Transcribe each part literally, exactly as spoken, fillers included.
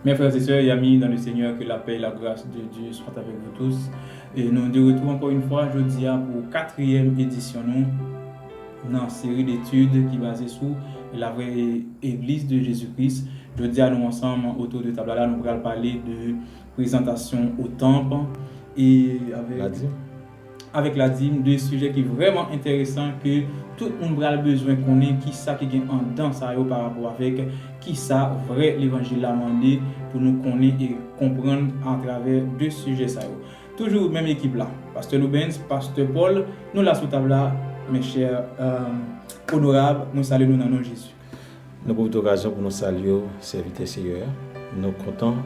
Mes frères et sœurs et amis dans le Seigneur, que la paix et la grâce de Dieu soient avec vous tous. Et nous de retour encore une fois, jodi a pou katriyèm edisyon nou nan seri detid ki baze sou la vraie Église de Jésus-Christ. Jodi a nou ansanm otou de tab la, nou pral pale de prezantasyon o tanp e avèk Ladim. Avèk ladim, de sijè ki vrèman enteresan ke tout moun pral bezwen konnen kisa ki gen anndan sa yo pa rapò avèk kisa vrè levanjil la mande pou nou konnen e konprann atravè de sijè sa yo. Toujou menm ekip la, Pastè Loubens, Pastè Paul, nou la sou tab la, mes chers, euh, onorab, mwen salye nou nan non Jezi. Nou pwofite okazyon pou nou salye w, sèvitè Seyè a. Nou kontan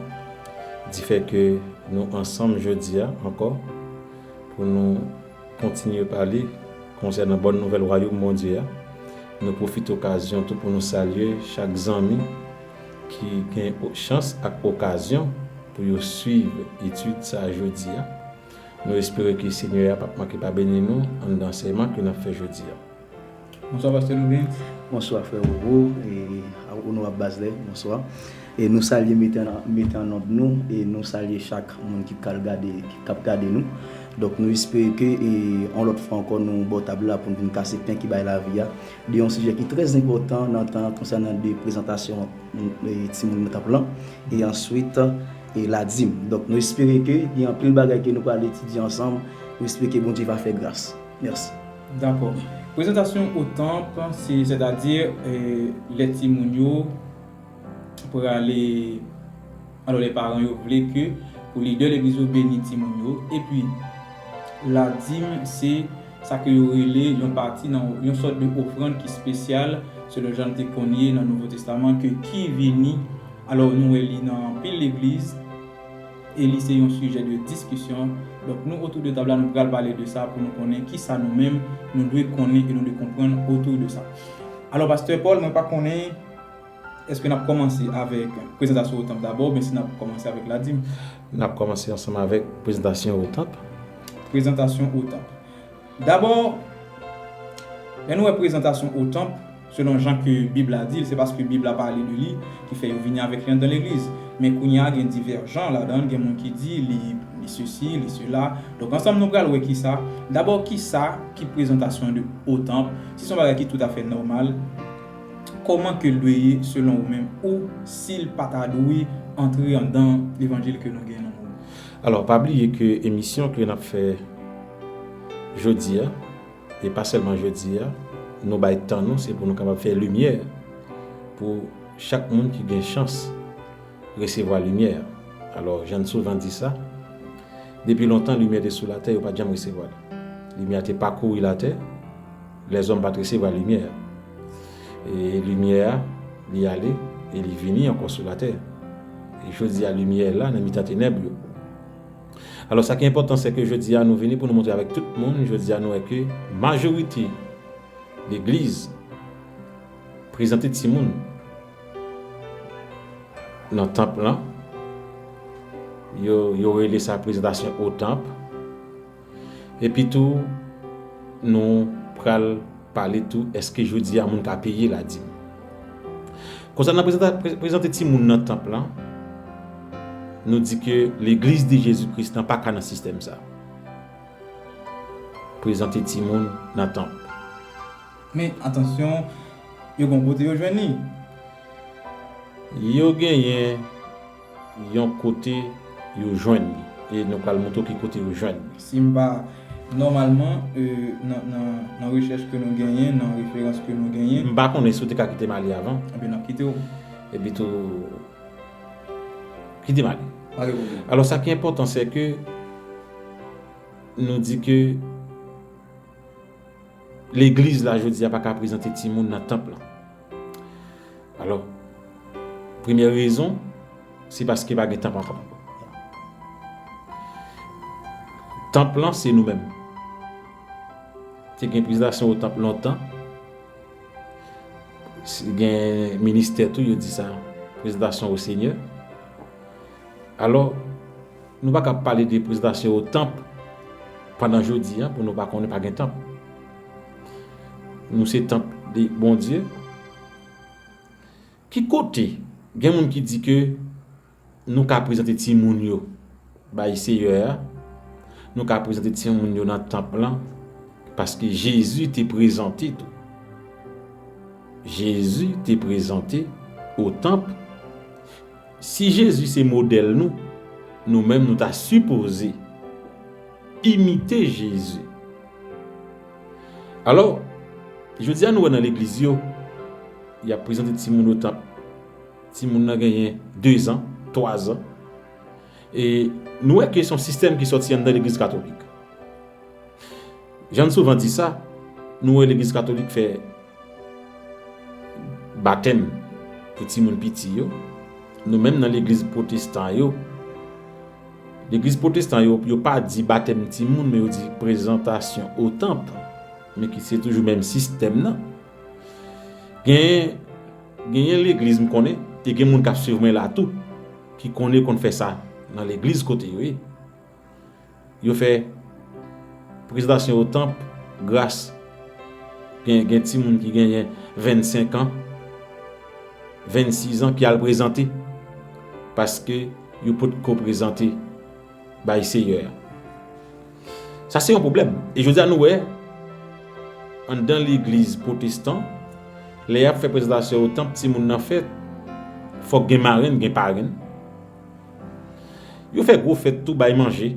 difè ke nou ansanm jodi a ankò pou nou kontinye pale konsènan bòn nouvèl Wayòm Bondye a. Nou pwofite okazyon tou pou nou salye chak zanmi ki gen o- chans ak okazyon pou yo swiv etid sa a jodi a. Nou espere ke Senyè a p ap manke pa beni nou anndan ansèyman ke n ap fè jodi a. Bonswa, Pastè Loubens. Bonswa, frè Roro, e, onorab Bazlè, bonswa. E nou salye mete an, mete an nòt nou, e nou salye chak moun ki pral gade, ki ap gade nou. Donk, nou espere ke, e, yon lòt fwa ankò, nou bò tab la pou n vin kase pen ki bay lavi a, de yon sijè ki trè enpòtan nan tan konsènan de prezantasyon, e, timoun nan tanp lan, e answit, e ladim. Donk, nou espere ke gen anpil bagay ke nou pral etidye ansanm. Nou espere ke Bondye va fè gras. Mèsi. Dakò. Prezantasyon o tanp, se, sètadi, e, lè timoun yo prale, alò, lè paran yo vle ke pou lidè legliz yo beni timoun yo, epi ladim, se sa ke yo rele yon pati nan yon sòt de ofrann ki espesyal, selon jan l te konn ye nan Nouvo Testaman, ke ki vini, alò, nou wè li nan anpil legliz, e li se yon sijè de diskisyon. Donk, nou otou de tab la, nou pral pale de sa pou nou konnen kisa nou menm, nou dwe konnen e nou dwe konprann otou de sa. Alò, Pastè Paul, mwen pa konnen, èske n ap kòmanse avèk prezantasyon o tanp dabò, oubyen si n ap kòmanse avèk ladim? N ap kòmanse ansanm avèk prezantasyon o tanp. Prezantasyon o tanp. Dabò, lè nou wè prezantasyon o tanp, selon jan ke Bib la di l, se paske Bib la pale de li, ki fè yo vini avèk li anndan legliz. Men kounye a, gen divè jan ladan l, gen moun ki di li, li sesi, li sela. Donk, ansanm nou pral wè kisa, dabò, kisa ki prezantasyon de o tanp, si se yon bagay ki toutafè nòmal, kòman ke l dwe ye selon ou menm, ou si l pa ta dwe antre anndan levanjil ke nou gen nan nou? Alò, pa bliye ke emisyon ke n ap fè jodi a, e pa sèlman jodi a, nou bay tan nou, se pou nou kapab fè limyè pou chak moun ki gen chans resevwa limyè a. Alò, jan n souvan di sa, depi lontan, limyè te sou latè, yo pa t janm resevwa l. Limyè a te pakouri latè, lèzòm pa t resevwa limyè a. E limyè a, li ale, e li vini ankò sou latè. E jodi a, limyè la nan mitan tenèb yo. Alò, sa ki enpòtan, se ke jodi a, nou vini pou nou montre avèk tout moun, jodi a, nou wè ke majorite legliz prezante timoun nan tanp lan. Yo, yo rele sa prezantasyon o tanp. Epi tou, nou pral pale tou, èske jodi a moun ka peye ladim? Konsènan prezanta-, pre-, prezante timoun nan tanp lan, nou di ke Legliz de Jezi Kris lan pa ka nan sistèm sa. Prezante timoun nan tanp. Men, atansyon, yo gen yon kote yo jwenn li. Yo genyen yon kote yo jwenn li. E nou pral montre w ki kote yo jwenn li. Si m pa, nòmalman, e, nan, nan, nan rechèch ke nou genyen, nan referans ke nou genyen. M pa konnen si w te ka kite m ale avan. Ebyen, n ap kite w. Epi tou, kite m ale. Pa gen pwoblèm. Alò, sa ki enpòtan, se ke nou di ke legliz la, jodi a, pa ka prezante timoun nan tanp lan. Alò, premyè rezon, se paske pa gen tanp ankò. Tanp lan, se nou menm. Te gen prezantasyon o tanp lontan. Si gen ministè tou, yo di sa, prezantasyon o Senyè. Alò, nou pa ka pale de prezantasyon o tanp pandan jodi a, pou nou pa konnen pa gen tanp. Nou se tanp de Bondye. Ki kote gen moun ki di ke nou ka prezante timoun yo bay Seyè a, nou ka prezante timoun yo nan tanp lan, paske Jezi te prezante tou. Jezi te prezante o tanp. Si Jezi se modèl nou, nou menm nou ta sipoze imite Jezi. Alò, jodi a nou wè nan legliz yo, y ap prezante timoun o tanp. Timoun nan genyen de zan, twa zan. E nou wè ke se yon sistèm ki sòti anndan legliz katolik. Jan n souvan di sa, nou wè legliz katolik fè batèm pou timoun piti yo. Nou menm nan legliz pwotestan yo, legliz pwotestan yo, yo pa di batèm timoun, men yo di prezantasyon o tanp, men ki se toujou menm sistèm nan. Genyen, genyen legliz m konnen, e gen moun k ap swiv mwen la tou, ki konnen konn fè sa nan legliz kote yo ye. Yo fè prezantasyon o tanp gras gen, gen timoun ki genyen vennsenk an, vennsis an ki al prezante paske yo potko prezante bay Seyè a. Sa se yon pwoblèm. E jodi a nou wè, anndan legliz pwotestan, lè y ap fè prezantasyon o tanp, timoun nan fèt, fòk gen marenn, gen parenn. Yo fè gwo fèt tou, bay manje.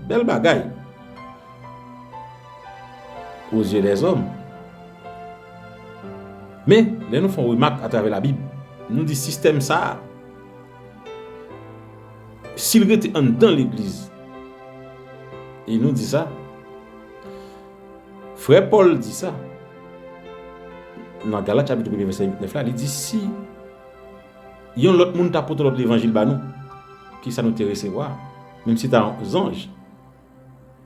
Bèl bagay. Aux yeux des hommes. Men, lè nou fè yon remak atravè Labib, nou di sistèm sa a, si l rete anndan legliz, e nou di sa, frè Pòl di sa, nan Galat chapit premye, vèsè uit nèf la, li di, si yon lòt moun ta pote lòt levanjil ba nou, ki sa nou te resevwa, menm si ta yon zanj,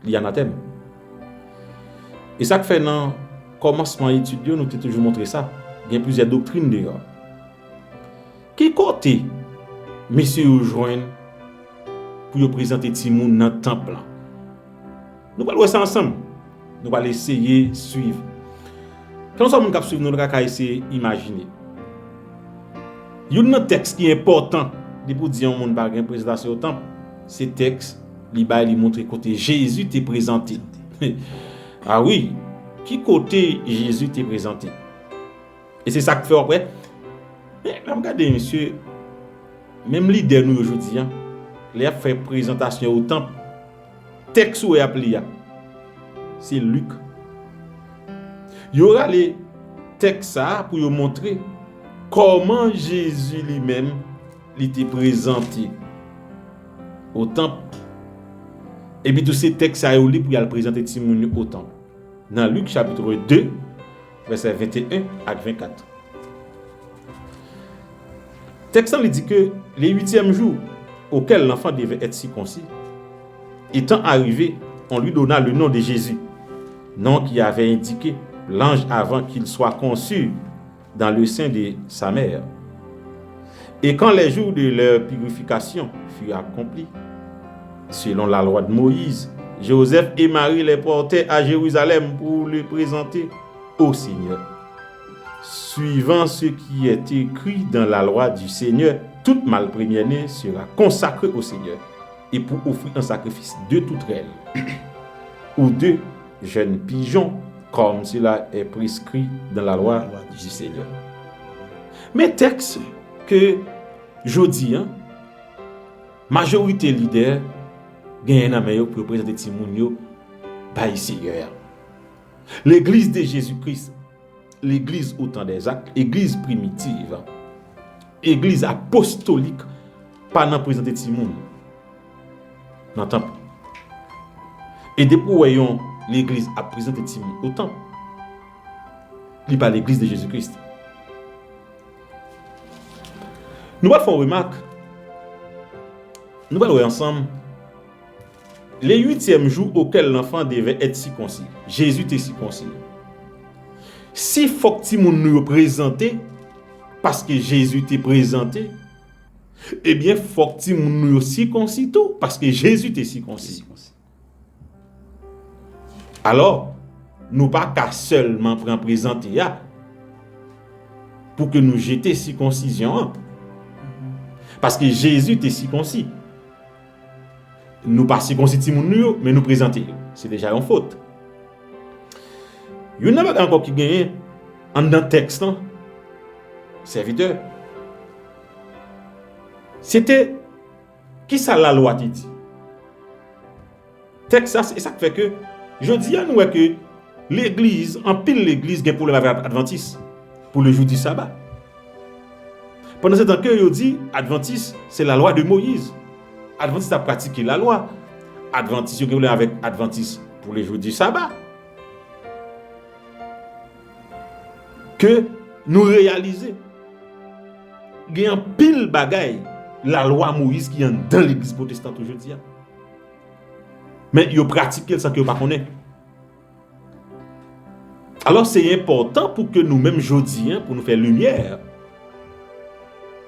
li anatèm. E sa k fè nan kòmansman etid yo, nou te toujou montre sa, gen plizyè doktrin deyò. Ki kote mesye yo jwenn pou yo prezante timoun nan tanp lan? Nou pral wè sa ansanm. Nou pral eseye swiv. Kèlkeswa moun k ap swiv nou, nou ka, ka eseye imajine. Youn nan tèks ki enpòtan depi w di yon moun pa gen prezantasyon o tanp, se tèks li bay, li montre kote Jezi te prezante. A wi, ki kote Jezi te prezante? E se sa k fè w ap wè. Men, lè m gade, mesye, menm lidè nou yo jodi a, lè y ap fè prezantasyon o tanp, tèks ou wè y ap li a, se Lik. Yo rale tèks sa a pou yo montre kòman Jezi li menm, li te prezante o tanp. Epi tou, se tèks sa yo li pou y al prezante timoun yo o tanp. Nan Lik chapit de, vèsè venteyen ak vennkat. Tèks lan li di ke le huitième jour auquel l'enfant devait être circoncis, étant arrivé, on lui donna le nom de Jésus, nom qui avait indiqué l'ange avant qu'il soit conçu dans le sein de sa mère. Et quand les jours de leur purification furent accomplis, selon la loi de Moïse, Joseph et Marie les portèrent à Jérusalem pour le présenter au Seigneur, suivant ce qui est écrit dans la loi du Seigneur, tout mâle premier-né sera consacré au Seigneur, et pour offrir un sacrifice de toute raine, ou de jeunes pigeons, comme cela est prescrit dans la loi du Seigneur. Men tèks ke jodi a, majorite lidè genyen nan men yo pou yo prezante timoun yo bay Seyè a. Legliz de Jezi Kris, legliz au temps des actes, legliz primitiv, legliz apostolik pa nan prezante timoun nan tanp. E depi w wè yon legliz ap prezante timoun o tanp, li pa legliz de Jezi Kris. Nou pral fè yon remak. Nou pral wè ansanm. Le huitième jour auquel l'enfant devait être circoncis. Jezi te sikonsi. Si fòk timoun nou yo prezante, paske Jezi te prezante, ebyen, fòk timoun nou yo sikonsi tou, paske Jezi te sikonsi. Alò, nou pa ka sèlman pran prezante a pou ke nou jete sikonsizyon an. Paske Jezi te sikonsi. Nou pa sikonsi timoun nou yo, men nou prezante yo. Se deja yon fot. Youn nan bagay ankò ki genyen anndan tèks lan, sèvitè, se te kisa lalwa te di. Tèks sa, se sa k fè ke jodi a nou wè ke legliz, anpil legliz gen pwoblèm avèk advantis pou le jou di saba. Pandan se tan ke yo di advantis se lalwa de Moyiz. Advantis ap pratike lalwa. Advantis yo gen pwoblèm avèk advantis pou le jou di saba. Ke nou reyalize gen anpil bagay lalwa Moyiz ki anndan legliz pwotestan tou jodi a. Men yo pratike l san ke yo pa konnen. Alò, se enpòtan pou ke nou menm jodi a, pou nou fè limyè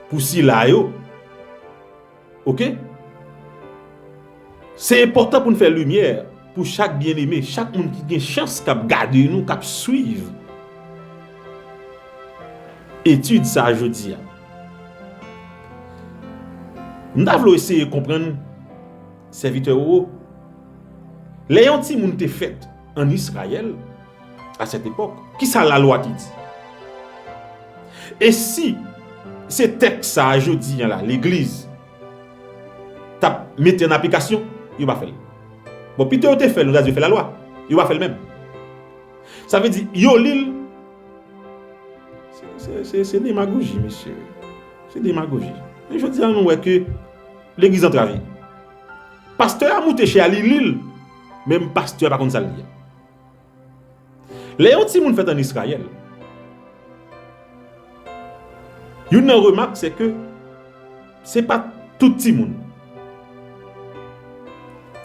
pou sila yo. Oke? Se enpòtan pou nou fè limyè pou chak byeneme, chak moun ki gen chans k ap gade nou, k ap swiv etid sa a jodi a. M ta vle w eseye konprann, sèvitè Roro, lè yon timoun te fèt ann Izrayèl, a sèt epòk, kisa lalwa te di? E si se tèks sa a jodi a la, legliz t ap mete ann aplikasyon, yo pa fè l. Bon, pito yo te fè l, nou ta di yo fè lalwa. Yo pa fè l menm. Sa vle di, yo li l. Se, se, se, se demagoji, mesye. Se demagoji. Men jodi a, nou wè ke legliz antrave. Pastè a moute chè a, li li l. Menm pastè a pa konn sa l li a. Lè yon timoun fèt ann Izrayèl, youn nan remak se ke se pa t tout timoun.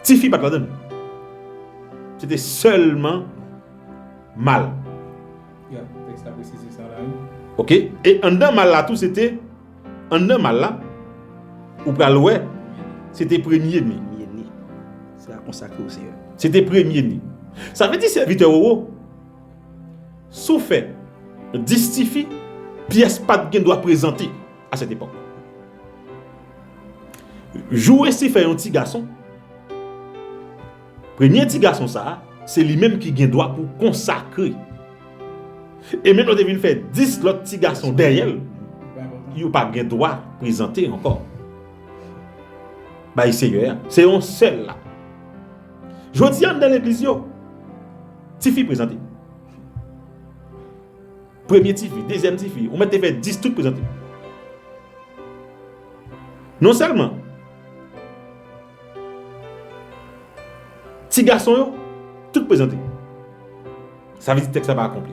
Tifi pa t ladan l. Se te sèlman mal. Ya, tèks la presize sa la, wi. Oke. E anndan mal la tou, se te, anndan mal la, ou pral wè, se te premye ne. Premye ne. Se a konsakre w Seyè. Se te premye ne. Sa vle di, sèvitè Roro, si w fè dis tifi, pyès pa t gen dwa prezante a sèt epòk. Jou w resi fè yon ti gason, premye ti gason sa a, se li menm ki gen dwa pou konsakre. E menm lè w te vin fè dis lòt ti gason dèyè l, yo pa gen dwa prezante ankò bay Seyè a. Se yon sèl la. Jodi a, anndan legliz yo, tifi prezante. Premye tifi, dezyèm tifi, ou mèt te fè dis, tout prezante. Non sèlman ti gason yo, tout prezante. Sa vle di tèks la pa akonpli.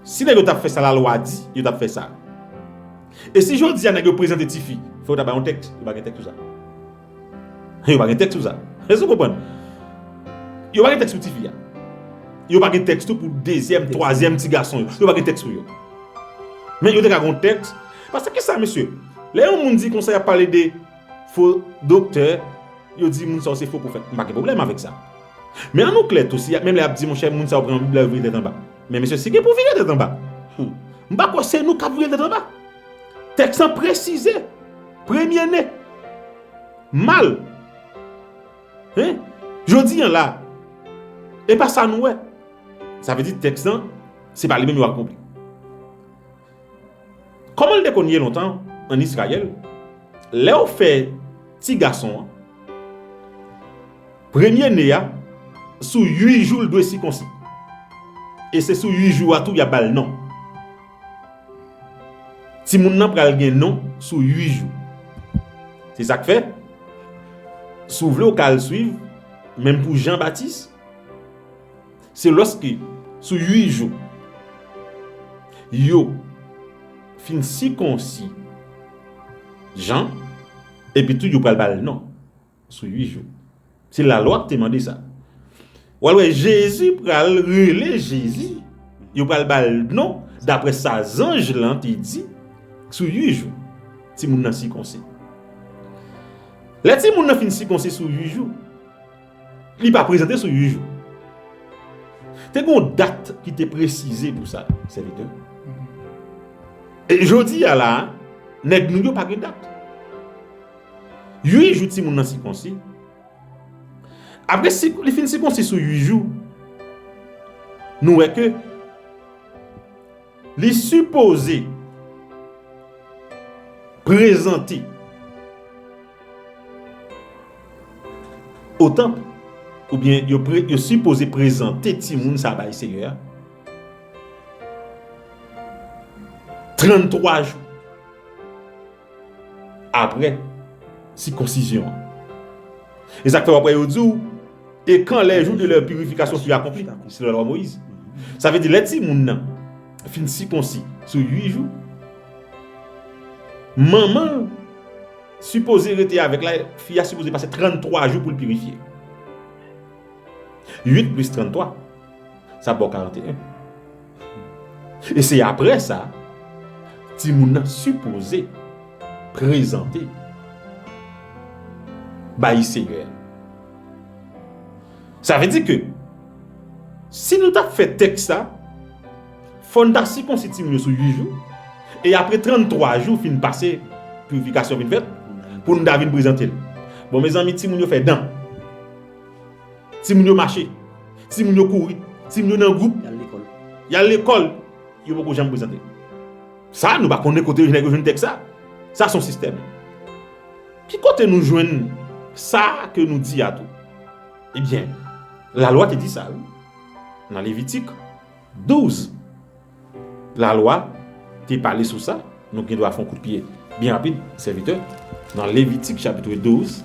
Si nèg yo t ap fè sa lalwa di, yo t ap fè sa. E si jodi a nèg yo prezante tifi, fò yo ta bay yon tèks, yo pa gen tèks sou sa. Yo pa gen tèks sou sa. Èske w konprann? Yo pa gen tèks sou tifi a. Yo pa gen tèks tou pou dezyèm, twazyèm ti gason yo. Yo pa gen tèks pou yo. Men yo te ka gen yon tèks. Paske kisa, mesye? Lè yon moun di konsa, y ap pale de fo doktè, yo di moun sa yo se fo pwofèt. M pa gen pwoblèm avèk sa. Men ann nou klè tou, si menm lè y ap di, monchè, moun sa yo pran Bib la, yo vire tèt anba. Men mesye, si gen pou vire tèt anba, hmm, m pa kwè se nou k ap vire tèt anba. Tèks lan presize, premye ne, mal. Hein? Jodi a la, e pa sa nou wè. Sa vle di tèks lan, se pa li menm yo akonpli. Kòman l te konn ye lontan ann Izrayèl, lè w fè ti gason an, premye ne a, sou uit jou l dwe sikonsi. E se sou uit jou a tou y ap ba l non. Timoun nan pral gen non sou uit jou. Se sa k fè, si w vle, w ka al swiv, menm pou Jan Batis, se lòske sou uit jou, yo fin sikonsi Jan, epi tou yo pral ba l non sou uit jou. Se lalwa ki te mande sa. W al wè Jezi pral rele Jezi, yo pral ba l non, daprè sa zanj lan te di, sou uit jou, timoun nan sikonsi. Lè timoun nan fin sikonsi sou uit jou, li pa prezante sou uit jou. Te gen yon dat ki te presize pou sa, sèvitè. E jodi a la, Nèg nou yo pa gen dat. Uit jou timoun nan sikonsi. Apre si, li fin sikonsi sou uit jou, nou wè ke li sipoze prezante o tanp, oubyen yo, pre, yo sipoze prezante timoun sa bay Senyè a tranntwa jou apre sikonsizyon an. E sa k fè w ap wè yo di w, et quand les jours de leur purification furent accomplis, selon la loi Moïse. Sa vle di, lè timoun nan fin sikonsi sou uit jou, manman l sipoze rete avèk la, fi a sipoze pase tranntwa jou pou l pirifye. Uit plis tranntwa, sa ba w karanteyen. E se apre sa, timoun nan sipoze prezante bay Senyè a. Sa vle di ke si nou t ap fè tèks sa, fò n ta sikonsi timoun yo sou uit jou, e apre tranntwa jou fin pase, pirifikasyon fin fèt, pou n ta vin prezante l. Bon, mezanmi, timoun yo fè dan. Timoun yo mache. Timoun yo kouri. Timoun yo nan gwoup. Y al lekòl. Y al lekòl. Yo poko janm prezante. Sa, nou pa konnen kote nèg yo jwenn tèks sa. Sa se yon sistèm. Ki kote nou jwenn sa ke nou di a tou? Ebyen, lalwa te di sa, wi. Nan Levitik douz, lalwa te pale sou sa. Nou gen dwa fè yon kout pye byen rapid, sèvitè. Nan Levitik chapit douz,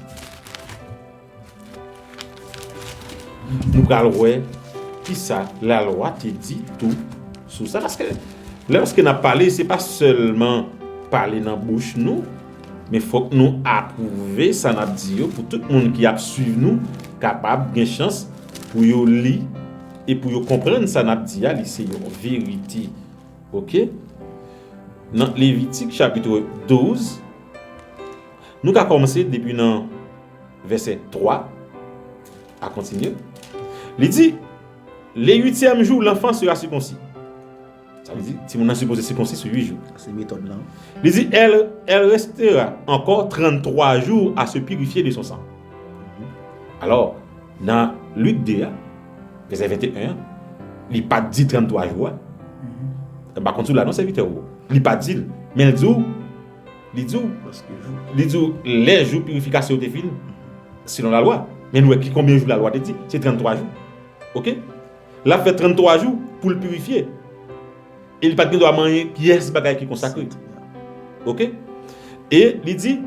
nou pral wè kisa lalwa te di tou sou sa. Paske lè, lòske n ap pale, se pa sèlman pale nan bouch nou, men fòk nou apwouve sa n ap di yo pou tout moun ki ap swiv nou kapab gen chans pou yo li e pou yo konprann sa n ap di a, li se yon verite. Oke? Nan Levitik chapit douz, nou ka kòmanse depi nan vèsè twa a kontinye. Li di, le huitième jour, l'enfant sera circoncis. Sa vle di, timoun nan sipoze sikonsi sou uit jou. Se metòd lan. Li di, elle, elle restera encore trente-trois jours à se purifier de son sang. Alò, nan Lik de a, vèsè venteyen an, li pa t di tranntwa jou a. M pa konn si w la non, sèvitè ou. Li pa t di l. Men l di w, li di w, li di w, lè jou pirifikasyon yo te fin, selon lalwa. Men nou wè ki konbyen jou lalwa te di, se tranntwa jou. Oke? L ap fè tranntwa jou pou l pirifye. E li pa t gen dwa manyen pyès bagay ki konsakre. Oke? E li di,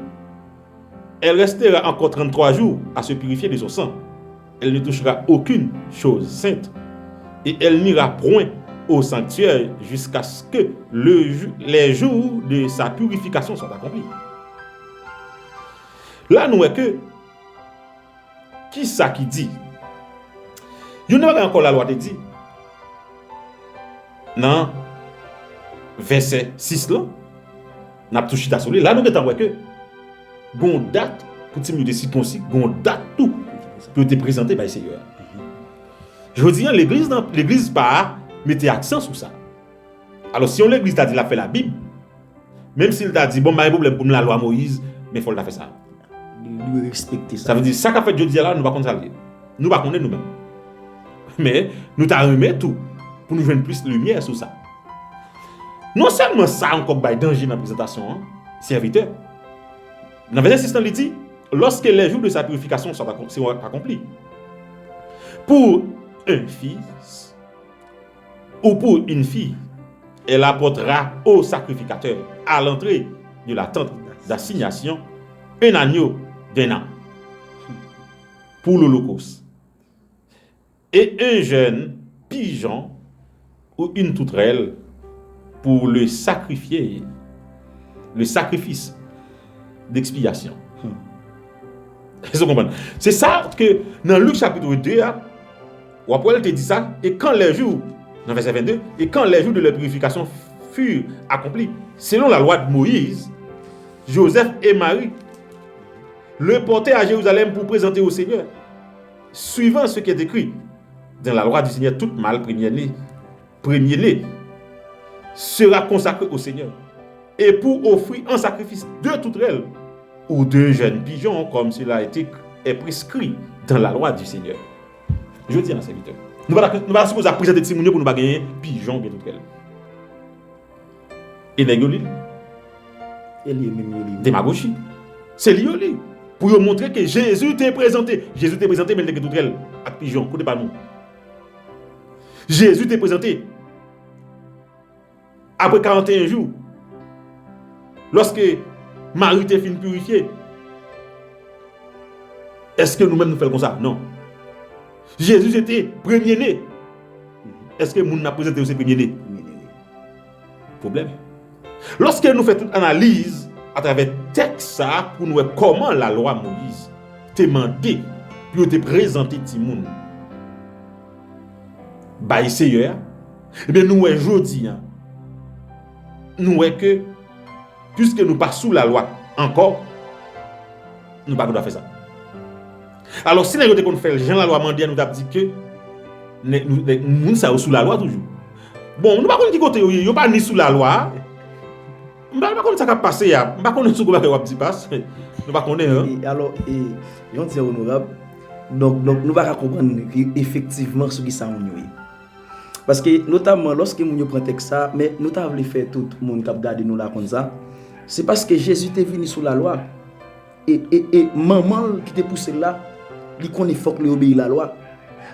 elle restera encore trente-trois jours à se purifier de son sang. Elle ne touchera aucune chose sainte. Et elle n'ira point au sanctuaire jusqu'à ce que le jou-, les jours de sa purification soient accomplis. La, nou wè ke kisa ki di? Youn nan bagay ankò lalwa te di, nan vèsè sis lan, n ap tou chita sou li. La, nou gentan wè ke gon dat pou timoun yo te sikonsi, gon dat tou pou yo te prezante bay Seyè a. Jodi a, legliz nan, legliz pa a mete aksan sou sa. Alò, si yon legliz ta di l ap fè Labib, menm si l ta di, bon, m pa gen pwoblèm pou m lalwa Moyiz, men fò l ta fè sa. Li, li respekte sa. Sa vle di, sa k ap fèt jodi a la, nou pa konn sa l ye. Nou pa konnen nou menm. Men, nou ta renmen tou, pou nou jwenn plis limyè sou sa. Non sèlman sa ankò k bay danje nan prezantasyon an, sèvitè. Nan vèsè sis lan, li di, lorsque les jours de sa purification sont accom-, seront accomplis. Pour un fils, ou pour une fille, elle apportera au sacrificateur, à l'entrée de la tente d'assignation, un agneau d'un an pour l'holocauste, et un jeune pigeon ou une tourterelle pour le sacrifier, le sacrifice d'expiation. Hmm. Èske w konprann? Se sa ke nan Lik chapit de a, w ap wè l te di sa, et quand les jours, nan vèsè vennde, et quand les jours de leur purification furent accomplis, selon la loi de Moïse, Joseph et Marie le portaient à Jérusalem pour présenter au Seigneur, suivant ce qui est écrit dans la loi du Seigneur, tout mâle premier-né, premier-né sera consacré au Seigneur. Et pour offrir en sacrifice deux tourterelles ou deux jeunes pigeons, comme cela était, est prescrit dans la loi du Seigneur. Jodi a, sèvitè, nou pa ta, nou pa ta sipoze ap prezante timoun yo pou nou pa genyen pijon oubyen toutrèl. E nèg yo li l. E li menm yo li. Demagoji. Se li yo li. Pou yo montre ke Jezi te prezante. Jezi te prezante, men li te gen toutrèl ak pijon. Kote pa nou? Jezi te prezante. Apre karanteyen jou, lòske Mari te fin pirifye, èske nou menm nou fè l konsa? Non. Jezi se te premye ne. Èske moun n ap prezante yo se premye ne? Pwoblèm. Lòske nou fè tout analiz atravè tèks sa a pou nou wè kòman lalwa Moyiz te mande pou yo te prezante timoun bay Seyè a, ebyen, nou wè jodi a, nou wè ke, piske nou pa sou lalwa ankò, nou pa gen dwa fè sa. Alò, si nèg yo te konn fè l jan lalwa mande a, nou t ap di ke nèg, nou, nèg, moun sa yo sou lalwa toujou. Bon, nou pa konn ki kote yo ye, yo pa ni sou lalwa a. M pa, m pa konn sa k ap pase a. M pa konnen si w gon bagay w ap di pas. Nou pa konnen, an. E, alò, e, jan w di a onorab, donk, donk, nou pa ka konprann e-, efektivman sou ki sa moun yo ye. Paske, notamman, lòske moun yo pran tèks sa, men nou ta vle fè tout moun k ap gade nou la konn sa, se paske Jezi te vini sou lalwa. E, e, e manman l ki te pouse l la, li konnen fòk li obeyi lalwa.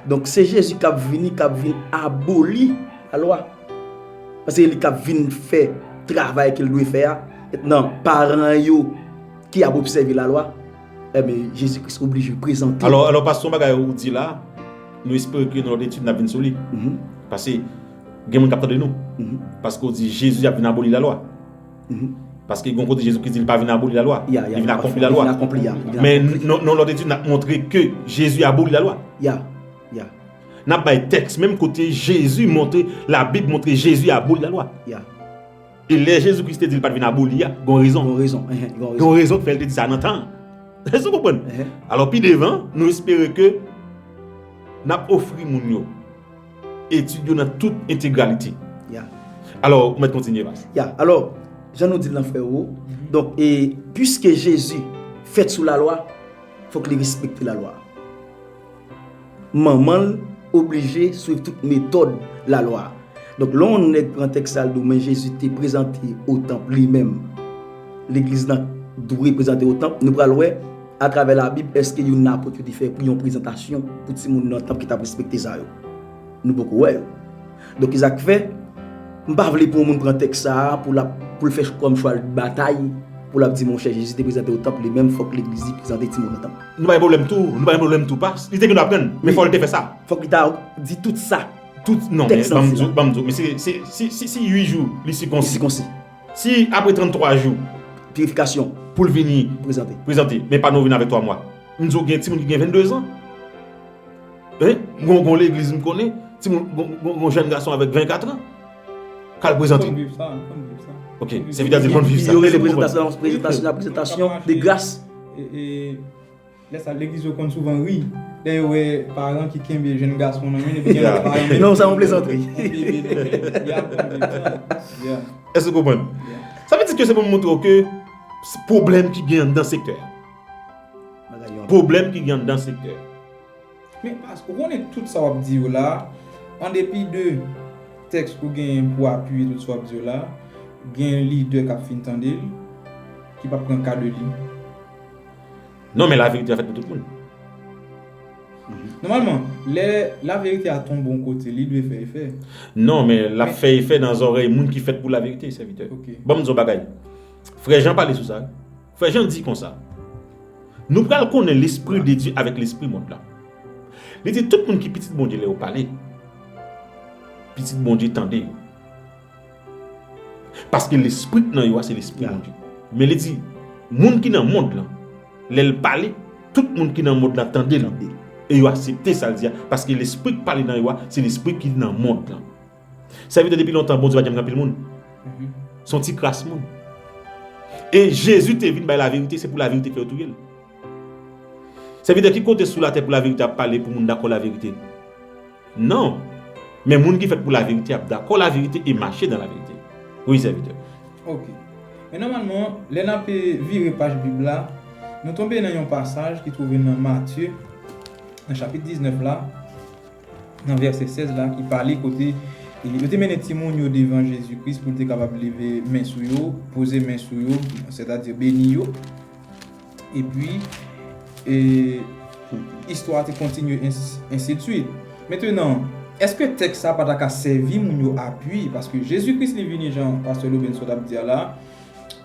Donk, se Jezi k ap vini, k ap vin aboli lalwa. Paske se li k ap vin fè travay ke l dwe fè a. Mentnan, paran yo ki ap obsève lalwa, enben, Jezi Kris oblije prezante. Alò, alò, pastè, yon bagay ou di la, nou espere ke nan lòt etid, n ap vin sou li. Mhm. Paske gen moun k ap tande nou. Mhm. Paske w di Jezi ap vin aboli lalwa. Mhm. Paske gon kote Jezi Kris di li pa vin aboli lalwa. Ya, ya, li vin akonpli lalwa. Vin akonpli, ya, vin akonpli. Men nan, nan lòt etid, n ap montre ke Jezi aboli lalwa. Ya, ya. N ap bay tèks, menm kote Jezi montre, Labib montre Jezi aboli lalwa. Ya. E lè Jezi Kris te di l pa t vin aboli a, gon rezon. Gon rezon, enhen, gon rezon. Gon rezon k fè l te di sa nan tan an. Èske w konprann? Enhen. Alò, pi devan, nou espere ke n ap ofri moun yo etid yo nan tout entegralite. Ya. Alò, ou mèt kontinye, Pas. Ya, alò, jan nou di l lan, frè yo, mhm, donk, e, piske Jezi fèt sou lalwa, fòk li respekte lalwa. Manman l oblije swiv tout metòd lalwa a. Donk, lè yon nèg pran tèks sa, l di w, men Jezi te prezante o tanp li menm. Legliz lan dwe prezante o tanp. Nou pral wè, atravè Labib, èske youn nan apot yo te fè yon prezantasyon pou timoun nan tanp ki t ap respekte sa yo? Nou poko wè yo. Donk, e sa k fè, m pa vle pou yon moun pran tèks sa a pou l ap, pou l fè kòm chwal batay, pou l ap di, monchè, Jezi te prezante o tanp li menm, fòk legliz li prezante timoun nan tanp. Nou pa gen pwoblèm tou, nou pa gen pwoblèm tou, Pas. Li te gen dwa aprann, men fò l te fè sa. Fòk li ta di tout sa. Tout, non, men ban m di w, ban m di w, men se, se, si, si, si uit jou, li sikonsi. Li sikonsi. Si apre tranntwa jou, pirifikasyon, pou l vini prezante. Prezante, men pa nou vin avèk twa mwa. M di w gen timoun ki gen venndezan. Hein? Gon, gon legliz m konnen, timoun, gon, gon, gon jèn gason avèk vennkatran k al prezante. Konn viv sa, konn viv sa. Ok, sèvitè di l konn viv sa. Yo rele prezantasyon, prezantasyon, prezantasyon de gras. E, e, lè sa, legliz yo konn souvan ri lè yo wè paran ki kenbe jèn gason nan men l epi gen lòt paran menm. Non, sa yon plezantri. Yon bebe nan men l. Ya, konn viv sa. Ya. Èske w konprann? Ya. Sa vle di ke se pou m montre w ke s-, pwoblèm ki gen anndan sektè a. Bagay yo. Pwoblèm ki gen anndan sektè a. Men, Pas, ou konnen tout sa w ap di yo la, an depi de tèks ou genyen pou apiye tout sa w ap di yo la, gen lidè k ap fin tande l, ki p ap pran ka de li. Non, men laverite a fèt pou tout moun. Nòmalman, lè laverite a tonbe yon kote, li dwe fè efè. Non, men l ap fè efè nan zòrèy moun ki fèt pou laverite, sèvitè. Ok. Ban m di w yon bagay. Frè Jan pale sou sa. Frè Jan di konsa, nou pral konnen lespri de Dye avèk lespri mond lan. Li di, tout moun ki pitit Bondye, lè yo pale, pitit Bondye tande yo. Paske lespri k nan yo a, se lespri Bondye. Men li di, moun ki nan mond lan, lè l pale, tout moun ki nan mond lan tande l. E yo aksepte sa l di a, paske lespri k pale nan yo a, se lespri ki nan mond lan. Sèvitè, depi lontan, Bondye pa t janm gen anpil moun. Mhm. Se yon ti kras moun. E Jezi te vin bay laverite, se pou laverite fè yo touye l. Sèvitè, ki kote sou latè pou laverite ap pale, pou moun dakò laverite? Non. Men moun ki fèt pou laverite ap dakò laverite e mache nan laverite. Wi, sèvitè. Ok. Men nòmalman, lè n ap vire paj Bib la, nou tonbe nan yon pasaj ki twouve nan Matye, nan chapit diznèf la, nan vèsè sèz la, ki pale kote e, yo te mennen timoun yo devan Jezi Kris pou l te kapab leve men sou yo, poze men sou yo, sètadi beni yo. Epi, e, istwa a te kontinye, ens- ensidswit. Mentenan, èske tèks sa pa ta ka sèvi moun yo apui? Paske Jezi Kris li vini, jan pastè Loben sot ap di a la,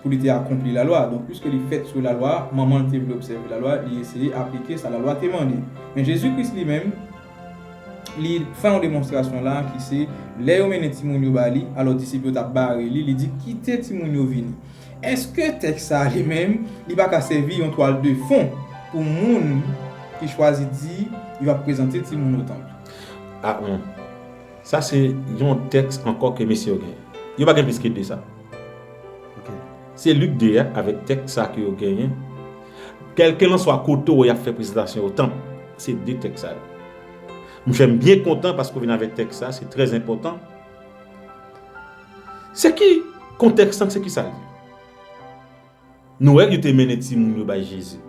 pou li te akonpli lalwa. Donk, piske li fèt sou lalwa, manman l te vle obsève lalwa, li eseye aplike sa lalwa te mande. Men Jezi Kris li menm, li fè yon demonstrasyon la ki se lè yo mennen timoun yo ba li, alò disip yo t ap bare li, li di, "Kite timoun yo vini." Èske tèks sa a li menm, li pa ka sèvi yon twal de fon pou moun ki chwazi di yo ap prezante timoun o tanp? Ah, hmm. Sa se yon tèks ankò ke mesye yo genyen. Yo pa gen plis ke de sa. Ok. Se Lik de a avèk tèks sa ke yo genyen. Kèlkelanswa kote w y ap fè prezantasyon o tanp, se de tèks sa yo. Monchè, m byen kontan paske w vin avèk tèks sa, se trè enpòtan. Se ki kontèks lan, se ki sa l ye? Nou wè yo te mennen timoun yo bay Jezi.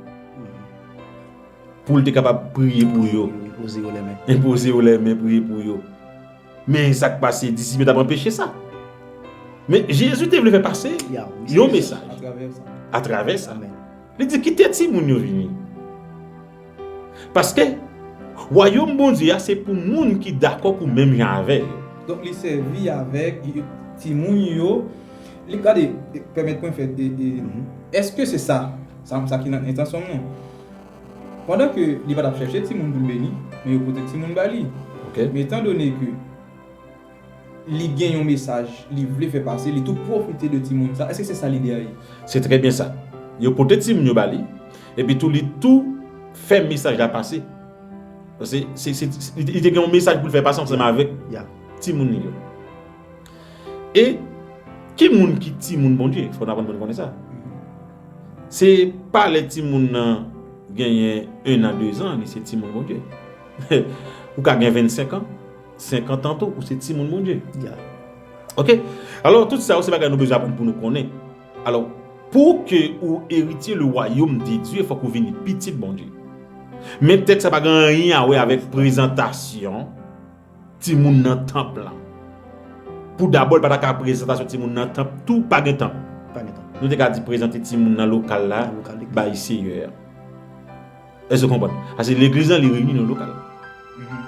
Pou l te kapab priye pou yo. Enpoze yo lèmen. Enpoze yo lèmen, priye pou yo. Men sa k pase, disip yo t ap anpeche sa. Men Jezi te vle fè pase Ya, wi, yon se- mesaj Atravè sa. atravè sa. Amèn. Li di, "Kite timoun yo vini." Paske wayòm Bondye a se pou moun ki dakò pou menm jan avè yo. Donk, li sèvi avèk timoun yo. Li gade, pèmèt mwen fè, e, e, èske se sa? Sa, sa ki nan entansyon m nan. Pandan ke li pa t ap chèche timoun pou l beni, men yo pote timoun ba li. Ok? Men etan done ke li gen yon mesaj, li vle fè pase, li tou pwofite de timoun sa, èske se sa lide a ye? Se trè byen sa. Yo pote timoun yo ba li, epi tou li tou fè mesaj la pase. Se, se, se, se, li te gen yon mesaj pou l fè pase ansanm avèk Ya. Timoun li yo. E ki moun ki timoun Bondye? Fò n aprann pou n konnen sa. Se pa lè timoun nan genyen en an, de zan, li se timoun Bondye. Ou ka gen vennsenk an, senkant an tou, ou se timoun Bondye. Ya. Ok? Alò, tout sa yo se bagay nou bezwen aprann pou nou konnen. Alò, pou ke ou eritye le wayòm de Dye, fòk ou vini pitit Bondye. Men tèks sa pa gen anyen a wè avèk prezantasyon timoun nan tanp lan. Pou dabò, li pa ta ka prezantasyon timoun nan tanp, tou pa gen tanp. Pa gen tanp. Nou te ka di prezante timoun nan lokal la, Nan lokal legliz. Bay Seyè a. Èske w konprann? Paske legliz lan, li reyini nan lokal. Mhm.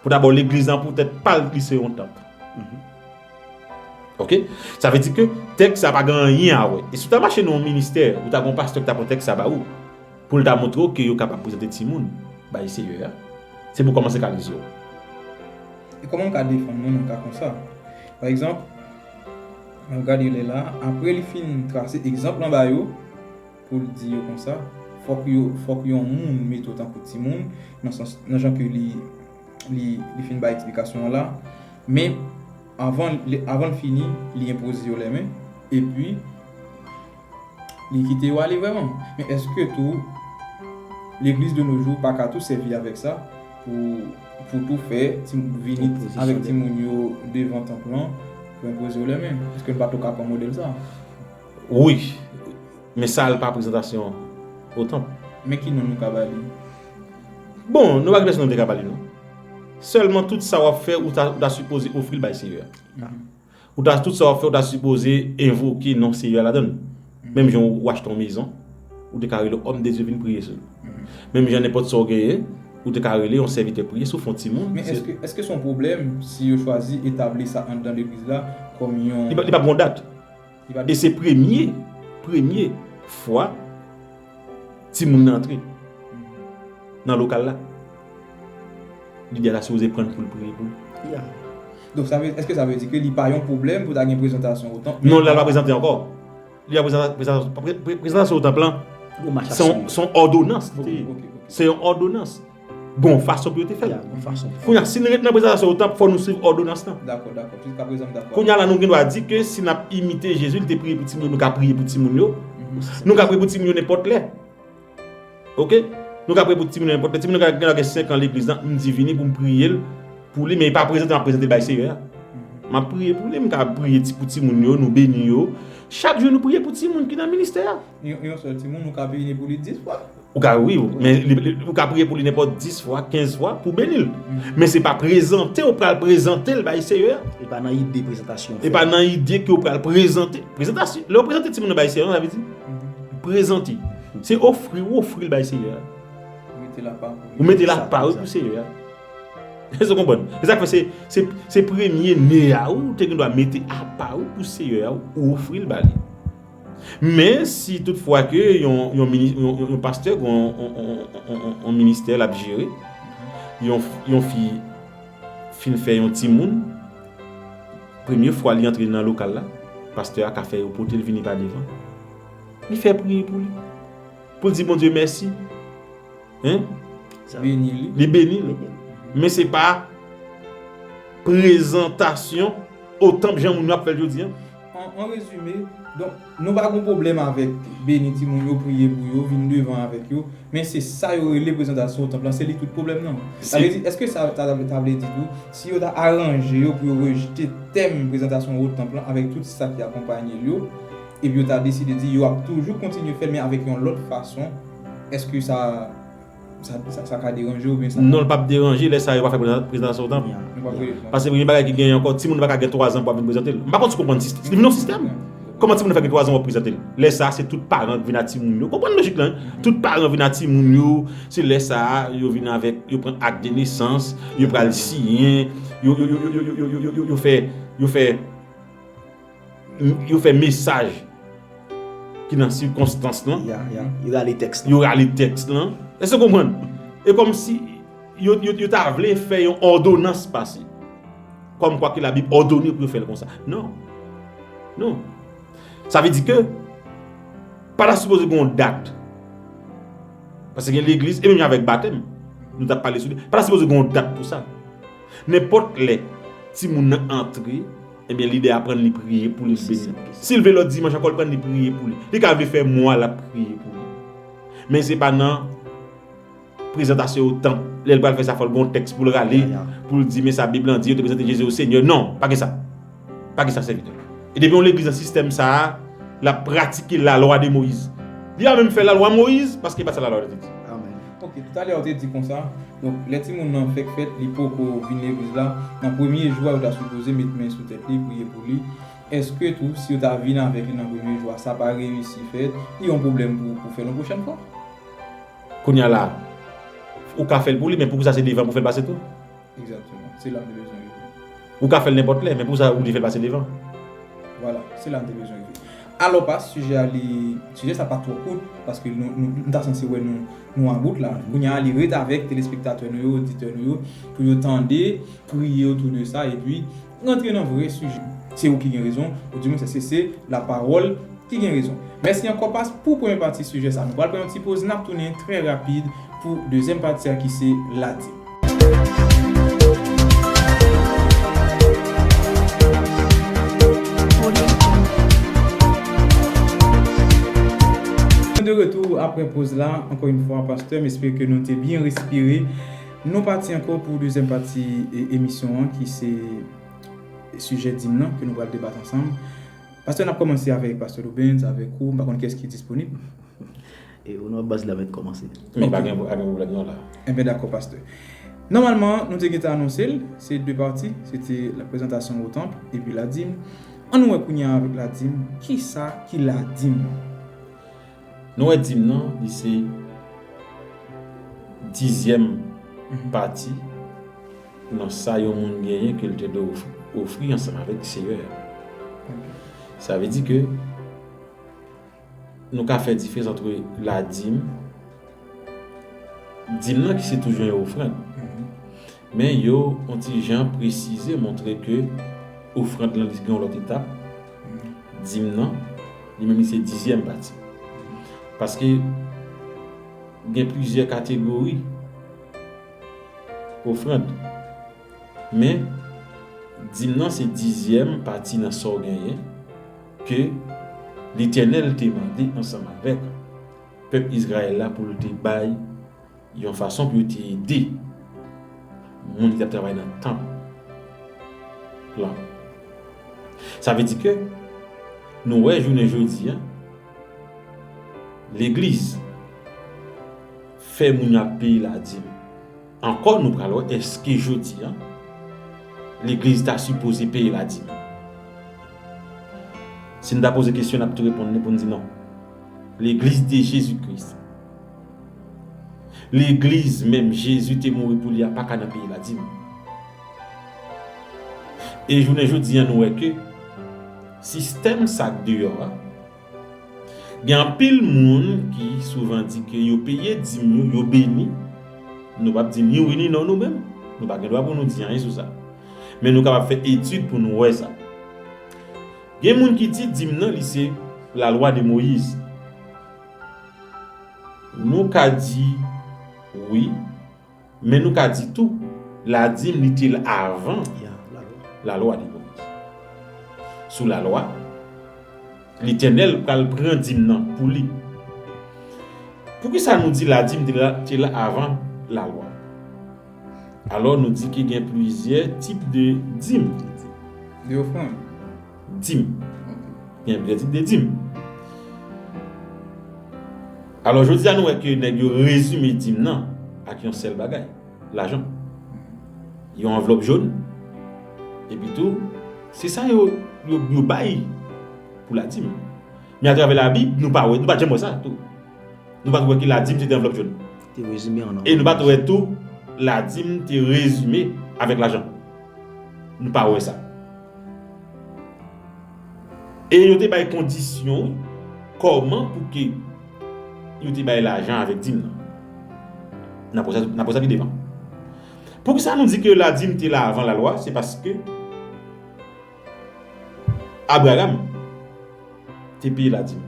Pou dabò, legliz lan poutèt pa l, li se yon tanp. Mhm. Ok? Sa vle di ke tèks sa pa gen anyen a wè. E si w ta mache nan yon ministè, ou ta gen yon pastè ki ta pran tèks sa ba ou, pou l ta montre w ke yo kapab prezante timoun bay Seyè a, se pou kòmanse ka li zye w. E kòman m ka defann mwen nan ka konsa? Pa egzanp, mwen gade lè la, apre li fin trase egzanp lan ba yo, pou l di yo konsa, fòk yo, fòk yon moun mete w tankou timoun, nan sans, nan jan ke li, li, li fin bay eksplikasyon an la. Men, avan, li, avan l fini, li enpoze yo lèmen, epi li kite yo ale vrèman. Men èske tou, legliz de nos jours pa ka tou sèvi avèk sa pou, pou tou fè ti, vini Enpozisyon avèk lèmen. Timoun yo devan tanp lan pou enpoze yo lèmen? Èske nou pa tou ka pran modèl sa? Wi, men sa l pa prezantasyon o tanp. Men ki non nou ka ba li? Bon, nou pa gen pèsonn nou te ka ba li non. Sèlman tout sa w ap fè, ou ta, ou ta sipoze ofri l bay Seyè a. Ou ta, tout sa w ap fè, ou ta sipoze envoke non Seyè a ladan l. Menm jan ou achte yon mezon, ou te ka rele òm de Dye vin priye sou li. Menm jan nenpòt sa w genyen, ou te ka rele yon sèvitè priye sou fon timoun. Men èske, èske se yon pwoblèm si yo chwazi etabli sa anndan legliz la kòm yon Li pa, li pa pran dat. Li pa E se premye, premye fwa timoun nan antre nan lokal la. Lidè la sipoze pran l pou l priye pou l. Ya. Donk, sa vle, èske sa vle di ke li pa yon pwoblèm pou ta gen prezantasyon o tanp? Non, la, l pa prezante ankò. Li pa prezante, prezante, pre- pre- prezantasyon o tanp lan. Gwo mach Se yon, se yon òdonans. Ok, Li te ye. Ok, ok. Se yon òdonans. Bon fason pou yo te fè l. Ya, bon fason. Kounye a, si n ret nan prezantasyon o tanp, fò nou swiv òdonans lan. Dakò, dakò. Jiska prezan, m dakò. Kounye a la, nou gen dwa di ke si n ap imite Jezi, li te priye pou timoun yo, nou ka priye pou timoun yo. Mhm, se sa. Nou ka priye pou timoun yo nenpòt lè. Ok? Nou ka priye pou timoun yo nenpòt lè. Timoun yo gen, gen senk an legliz lan, m di vini pou m priye l, pou li, men li pa prezante, m ap prezante l bay Seyè a. M ap priye pou li, m ka priye ti, pou timoun yo, nou beni yo. Chak jou nou priye pou timoun ki nan ministè a. Yon, yon sèl timoun, ou ka beni pou li dis fwa. Ou ka, wi, men li, li, ou ka priye pou li nenpòt dis fwa, kenz fwa pou beni l. Men se pa prezante, ou pral prezante l bay Seyè a. E pa nan ide prezantasyon. E pa nan ide ke ou pral prezante. Prezantasyon, lè ou prezante timoun nan bay Seyè a, sa vle di prezante. Se ofri, ou ofri l bay Seyè a. Ou mete l apa pou li. Ou mete l apa pou Seyè a. Èske w konprann? Se sa k fè se, se, se premye ne a ou te gen dwa mete apa ou pou Seyè a, ou ofri l ba li. Men si toutfwa ke yon, yon, mini- yon, yon, yon pastè gen yon, yon, yon, yon, yon, yon ministè l ap jere, yon, yon fi fin fè yon timoun, premye fwa li antre nan lokal la, pastè a ka fè yo pote l vini pa devan. Li fè priye pou li. Pou l di Bondye mèsi. Hein? Beni li. Li beni l. Men se pa prezantasyon o tanp jan moun yo ap fè l jodi a. An, an rezime, donk, nou pa gen pwoblèm avèk beni timoun yo, priye pou yo, vin devan avèk yo, men se sa yo rele prezantasyon o tanp lan, se li tout pwoblèm nan. Sa vle di, èske sa, sa ta vle di tou, si yo ta aranje yo pou yo rejte tèm prezantasyon o tanp lan avèk tout sa ki akonpanye l yo, epi yo ta deside di yo ap toujou kontinye fè l, men avèk yon lòt fason, èske sa, sa, sa, sa ka deranje oubyen sa? Non, l p ap deranje, lè sa a yo pa fè prezan- prezantasyon o tanp. Paske premye bagay ki genyen ankò, timoun pa ka gen twazan pou ap vin prezante l. M pa konn si w konprann sistèm. Li vin yon sistèm. Kòman timoun nan fè gen twazan w ap prezante l? Lè sa a, se tout paran k vin a timoun yo. Konprann lojik lan, wi? Tout paran vin a timoun yo, se lè sa a, yo vin avèk, yo pran ak de nesans, yo pral siyen, yo, yo, yo fè, yo fè, yo fè mesaj ki nan sikonstans lan. Ya, ya. Yo rale tèks lan. Yo rale tèks lan. Èske w konprann? E kòmsi yo, yo, yo ta vle fè yon òdonans pase. Kòmkwa ke Labib òdone pou yo fè l konsa. Non. Non. Sa vle di ke pa ta sipoze gen yon dat. Paske gen legliz, e menm jan avèk batèm, nou t ap pale sou li, pa ta sipoze gen yon dat pou sa. Nenpòt lè timoun nan antre, ebyen, lidè a pran li priye pou li, beni. Si l vle lòt dimanch ankò, l pran li priye pou li. Li ka vle fè mwa l ap priye pou li. Men se pa nan prezantasyon o tanp. Lè l pral fè sa, fò l gen yon tèks pou l rale, pou l di, men sa Bib lan di, yo te prezante Jezi o Senyè. Non, pa gen sa. Pa gen sa, sèvitè. E depi yon legliz nan sistèm sa a, l ap pratike lalwa de Moyiz. Li a menm fè lalwa Moyiz, paske e pa sa lalwa yo te di. Amèn. Ok, toutalè ou te di konsa, donk, lè timoun nan fèk fèt, li poko vin legliz la, nan premye jou a, yo ta sipoze met men sou tèt li, priye pou li. Èske tou, si yo ta vin avèk li nan premye jou a, sa pa reyisi fèt, li yon pwoblèm pou, pou fè l yon pwochèn fwa? Kounye a la, ou ka fè l pou li, men pou sa se devan pou fè l pase tou? Egzakteman. Se la m te bezwen rive. Ou ka fè l nenpòt lè, men pou sa ou vle fè l pase devan? Vwala, se la m te bezwen rive. Alò, pas, sijè a li, sijè sa pa twò kout, paske nou, nou, nou ta sanse wè nou, nou about la. Kounye a, li ret avèk telespektatè nou yo, oditè nou yo, pou yo tande, priye otou de sa, epi rantre nan vrè sijè. Se ou ki gen rezon, ou di mwen se, se, se lapawòl ki gen rezon. Mèsi ankò, pas, pou premye pati sijè sa. Nou pral pran yon ti poz, n ap tounen trè rapid pou dezyèm pati a ki se ladim. Nou de retou apre poz la, ankò yon fwa, pastè, m espere ke nou te byen respire. Nou pati ankò pou dezyèm pati, e, emisyon an, ki se sijè dim nan, ke nou pral debat ansanm. Pastè, n ap kòmanse avèk pastè Loubens, avèk ou, m pa konn kiyès ki disponib. E onò baz la mèt kòmanse. Men pa gen, pa gen pwoblèm non la. Enben, dakò, pastè. Nòmalman, nou te gentan anonse l, se de pati, se te la prezantasyon o tanp epi ladim. Ann nou wè kounye a avèk ladim, kisa ki ladim? Nou wè dim nan, li se dizyèm pati nan sa yon moun genyen ke l te dwe ofri, ofri ansanm avèk Seyè a. Sa vle di ke nou ka fè diferans ant ladim, dim nan ki se toujou yon ofrann. Men yo yon ti jan presize, montre ke ofrann lan li gen yon lòt etap. Dim nan, li menm li se dizyèm pati. Paske gen plizyè kategori ofrann. Men, dim nan se dizyèm pati nan sa w genyen ke Letènèl te mande ansanm avèk pèp Izrayèl la pou l te bay yon fason pou yo te ede moun ki t ap travay nan tanp lan. Sa vle di ke nou wè jounen jodi a, legliz fè moun yo ap peye ladim. Ankò, nou pral wè èske jodi a, legliz ta sipoze peye ladim. Si n ta poze kesyon, n ap tou reponn li pou n di non. Legliz de Jezi Kris, legliz menm Jezi te mouri pou li a, pa ka nan peye ladim. E jounen jodi a, nou wè ke sistèm sa k deyò a, gen anpil moun ki souvan di ke yo peye dim yo, yo beni. Nou p ap di ni wi ni non nou menm. Nou pa gen dwa pou nou di anyen sou sa. Men nou kapab fè etid pou nou wè sa. Gen moun ki di dim nan, li se lalwa de Moyiz. Nou ka di wi, men nou ka di tou, ladim li te la avan lalwa de Moyiz. Sou lalwa, Letènèl pral pran dim nan pou li. Poukisa nou di ladim te la, te la avan lalwa? Alò, nou di ke gen plizyè tip de dim. De ofrann. Dim. Gen plizyè tip de dim. Alò, jodi a, nou wè ke nèg yo rezime dim nan ak yon sèl bagay, lajan. Yon anvlòp jòn. Epi tou, se sa yo, yo, yo bay pou ladim. Men atravè Labib, nou pa wè, nou pa janm wè sa tou. Nou pa t wè ke ladim se te anvlòp jòn. Te rezime an anvlòp. E nou pa t wè tou ladim te rezime avèk lajan. Nou pa wè sa. E yo te bay kondisyon kòman pou ke yo te bay lajan avèk dim nan. N ap wè sa, n ap wè sa pi devan. Poukisa nou di ke ladim te la avan lalwa? Se paske Abraram te peye ladim.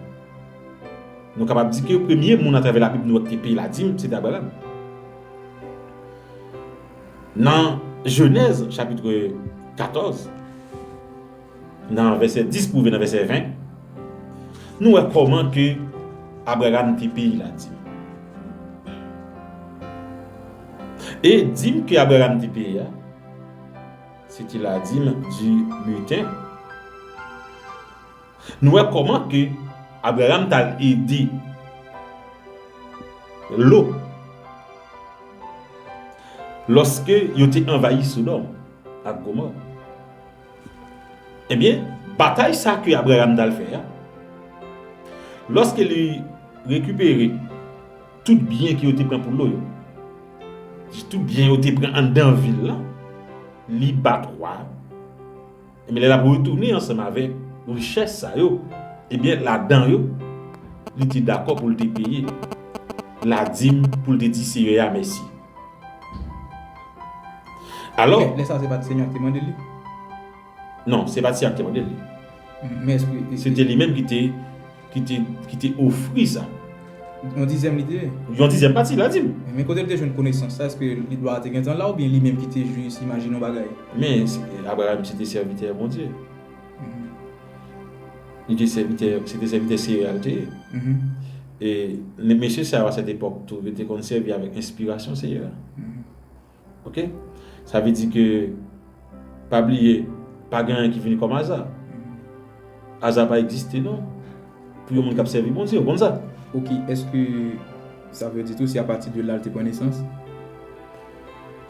Nou kapab di ke premye moun atravè Labib nou wè ki te peye ladim, se te Abraram. Nan Jenèz chapit katòz, nan vèsè dis pou rive nan vèsè ven, nou wè kòman ke Abraram te peye ladim. E dim ke Abraram te peye a, se te ladim di biten. Nou wè kòman ke Abraram t al ede Lo lòske yo te anvayi Sodòm ak Gomò. Ebyen, batay sa ke Abraram t al fè a, lòske li rekipere tout byen ke yo te pran pou Lo yo, tout byen yo te pran anndan vil la, li bat wa a. Ebyen, lè l ap retounen ansanm avèk richès sa yo, ebyen, ladan yo, li te dakò pou l te peye ladim, pou l te di Seyè a mèsi. Alò, men lè sa a, se pa t Senyè a ki te mande l li? Non, se pa t Senyè a ki te mande l li. Men èske se te li menm ki te ki te, ki te ofri sa. Yon dizyèm li te ye? Yon dizyèm pati ladim. Men kote l te jwenn konesans sa? Èske li dwa te gentan la, oubyen li menm ki te jis imajine yon bagay? Men, se, Abraram se te sèvitè Bondye. Mhm. Li te sèvitè, se te sèvitè Seyè a l te ye. Mhm. E mesye sa yo, a sèt epòk tou, yo te konn sèvi avèk enspirasyon Seyè a. Mhm. Oke? Sa vle di ke, pa bliye, pa gen anyen ki vini kòm aza. Aza pa egziste non. Pou yon moun k ap sèvi Bondye, ou konn sa? Oke, èske sa vle di tou se apati de la l te pran nesans?